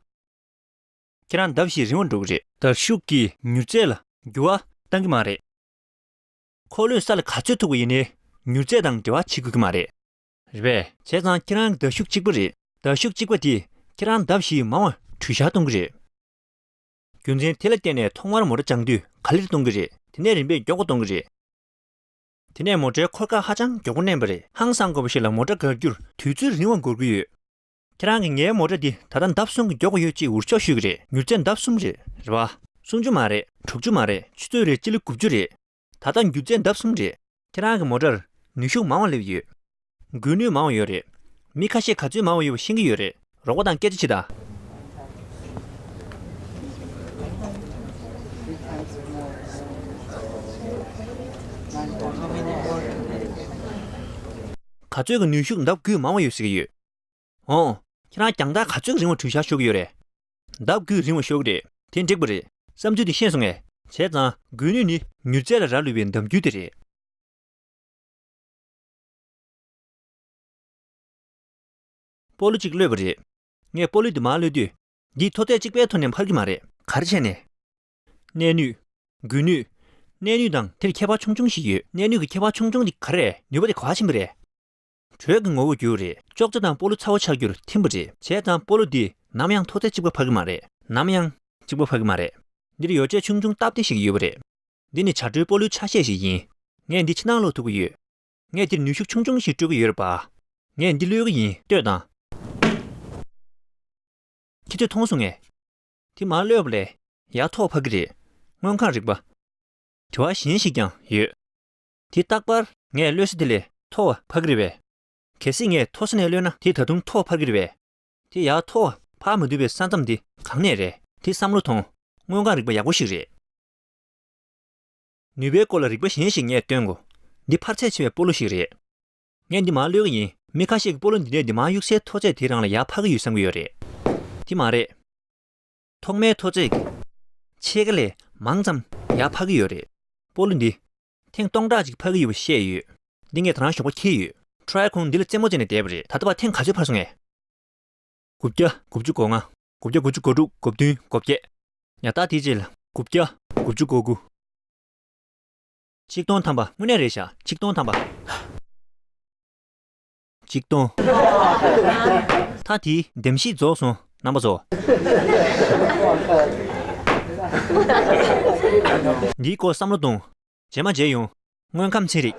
ཁྱེད་རང་ལྡབ་བཞི་རིང་བ་འགྲོ་གི་རེད། དར་ཤུགས་ཀྱིས་མྱུར་ཚད་ལ་འགྱུར་བ་གཏང་གི་མ་རེད། འཁོར་ལོས་ས་ལ་ག་ཚོད་ཐུག་པ་ཡིན་ནའི་མྱུར་ཚད་དང་འབྲེལ་བ་བྱེད་དགོས་ཀྱི་མ་རེད། རེད་པས། བྱས་ཙང་ཁྱེད་རང་གི་དར་ཤུགས་གཅིག་པ་རེད། དར་ཤུགས་གཅིག་པ་དེས་ཁྱེད་རང་ལྡབ་བཞི་ཡིས་མང་བ་འགྲུལ་བཞག་གཏོང་གི་རེད། རྒྱུ་མཚན་དེ་ལ་བརྟེན་ནས་ཐོག་མར་མོ་ཊ་སྦྱང་དུས་ག་ལེར་གཏོང་གི་རེད། དེ་ནས་རིམ་པས་མགྱོགས་པོ་གཏོང་གི་རེད། དེ་ནས་མོ་ཊའི་འཁོར་ཁ་ཧ་ཅང་མགྱོགས་པོ་མནན་པ་རེད། ཧང་སང་དགོས་པ་ཞིག་ལ་མོ་ཊ་འགག་རྒྱུར་དུས་ཚོད་རིང་བ་འགོར་གྱི་ཡོད། ཁྱེད་རང་གིས་ངའི་མོ་ཊ་འདི་ད་ལྟ་ལྡབ་གསུམ་གྱིས་མགྱོགས་པ་ཡོད་ཅེས་འུར་ཆོག་ཤོད་ཀྱི་རེད། མྱུར་ཚད་ལྡབ་གསུམ་རེད། རེད་པ། སུམ་ཅུ་མ་རེད། དྲུག་ཅུ་མ་རེད། ཆུ་ཚོད་རེར་སྤྱི་ལེ་དགུ་བཅུ་རེད། ད་ལྟ་མྱུར་ཚད་ལྡབ་གསུམ་རེད། ཁྱེད་རང་གི་མོ་ཊར་ནུས་ཤུགས་མང་བ་སླེབས་ཡོད། སྒུལ་ནུས་མང་བ་ཡོད་རེད། མི་ཁ་ཤས་ག་ཚོད་མང་བ་ཡོད་པ་ཤེས་ཀྱི་ཡོད་རེད། རོགས་པ་དང་སྐད་ཆ་བྱེད་དང་། ག་ཚོད་ཀྱི་ནུས་ཤུགས་ལྡབ་དགུས་མང་བ་ཡོད་ཟེར་གྱི་ཡོད། འོང་། ཁྱེད་རང་རྒྱང་ཐག་ག་ཚོད་ཀྱི་རིང་བ་འགྲུལ་བཞག་ཤོར་གྱི་ཡོད་རེད། ལྡབ་དགུས་རིང་བ་ཤོར་གྱི་རེད། དེ་འགྲིག་པ་རེད། བསམ་ཚུལ་དེ་ཤེས་སོང་ངས། བྱས་ཙང་སྒུལ་ནུས་ནི་མྱུར་ཚད་ལ་རག་ལུས་པའི་ལྡབ་འགྱུར་དེ་རེད། སྤོ་ལོ་གཅིག་གློད་པ་རེད། ངས་སྤོ་ལོ་འདི་མར་གློད་དུས། འདིས་མཐོ་ཚད་གཅིག་པའི་ཐོག་ནས་འཕར་གྱི་མ་རེད། ག་རེ་བྱས་ནས། གནས་ནུས། སྒུལ་ནུས། གནས་ནུས་དང་དེར་ཁྱད་པར་ཆུང་ཆུང་ཞིག་ཡོད། གནས་ནུས་ཀྱི་ཁྱད་པར་ཆུང་ཆུང་དེ་ག་རེ་རེད། ནུས་པ་དེ་ག་པར་ཕྱིན་པ་རེད། དྲོད་ཀྱི་ངོ་བོར་གྱུར་རེད། ཅོག་ཙེ་དང་སྤོ་ལོ་ཚ་བོ་ཆགས་རྒྱུར་ཐིམ་པ་རེད། བྱས་ཙང་སྤོ་ལོ་འདིས་ནམ་ཡང་མཐོ་ཚད་གཅིག་པ་འཕར་གྱི་མ་རེད། ནམ་ཡང་གཅིག་པ་འཕར་གྱི་མ་རེད། འདིར་ཡོ་བྱད་ཆུང་ཆུང་སྟབས་བདེ་ཞིག་ཡོད་པ་རེད། འདི་ནི་བྱ་སྒྲོའི་སྤོ་ལོའི་ཆ་ཤས་ཤིག་ཡིན། ངས་འདི་ཕྱི་ནང་གློད་ཐུབ་ཀྱི་ཡོད། ངས་འདིར་ནུས་ཤུགས་ཆུང་ཆུང་ཞིག་སྤྲོད་ཀྱི་ཡོད་རེད་པ། ངས་འདི་གློད་ཀྱི་ཡིན། ལྟོས་དང་། ཁྱེད་ཚོས་མཐོང་སོང་ངས། དེ་མར་གློད་པ་ལས་ཡར་མཐོ་བ་འཕར་གྱི་རེད། མངོན་ཁམས་རིག་པ། དྲི་བ་གཞན་ཞིག་ཀྱང་ཡོད། དེ་རྟག་པར་ངས་གློད་ས་དེ་ལས་མཐོ་བ་འཕར་གྱི་རེད་པས། གལ་སྲིད་ངས་མཐོ་ས་ནས་གློད་ན་དེ་ད་དུང་མཐོ་བ་འཕར་གྱི་རེད་པས། དེ་ཡར་མཐོ་བ་འཕར་མ་ཐུབ་པའི་ས་མཚམས་དེ་གང་ནས་རེད། དེ་བསམ་བློ་ཐོངས། མངོན་ཁམས་རིག་པ་ཡག་པོ་ཞིག་རེད། ནུས་པའི་སྐོར་ལ་རིག་པ་གཞན་ཞིག་ངས་སྟོན་དགོས། འདི་འཕར་ཚད་ཆེ་བའི་སྤོ་ལོ་ཞིག་རེད། ངས་འདི་མར་གློད་ཀྱི་ཡིན། མི་ཁ་ཤས་ཀྱིས་སྤོ་ལོ་འདི་འདྲས་འདི་མར་གཡུག་སའི་མཐོ་ཚད་དེའི་རིང་ལ་ཡར་འཕར་གྱི་ཡོད་བསམ་གྱི་ཡོད་རེད། དེ་མ་རེད། ཐོག་མའི་མཐོ་ཚད་ཀྱི་ཕྱེད་ཀ་ལས་མང་ཙམ་ཡར་འཕར་གྱི་ཡོད་རེད། སྤོ་ལོ་འདི་ཐེངས་སྟོང་ཕྲག་ཅིག་འཕར་གྱི་ཡོད་པ་བཤད་ཡོད། འདི་ངས་ད་རང་ཞོགས་པ་འཁྱེར་ཡོད། ཁྲོའི་ཁོང་འདི་ལ་རྩེད་མོ་རྩེ་ནས་བསྡད་པ་རེད། ད་ལྟ་བར་ཐེངས་ག་ཚོད་འཕར་སོང་ངས། དགུ་བརྒྱ། དགུ་བཅུ་གོ་ལྔ། དགུ་བརྒྱ། དགུ་བཅུ་གོ་དྲུག། གོ་བདུན། གོ་བརྒྱད། ཡ་ད་དེའི་རྗེས་ལ། དགུ་བརྒྱ། དགུ་བཅུ་གོ་དགུ། ཆིག་སྟོང་ཐམ་པ། དངོས་གནས་རེད་ཤག་ཆིག་སྟོང་ཐམ་པ། ཆིག་སྟོང་། ད་དེའི་འདེམས་གཞི་རྫོགས་སོང་། རྣམ་པ་ཚོ། འདིའི་སྐོར་བསམ་བློ་གཏོང་། རྗེས་མ་མཇལ་ཡོང་། དངོས་ཁམས་ཚན་རིག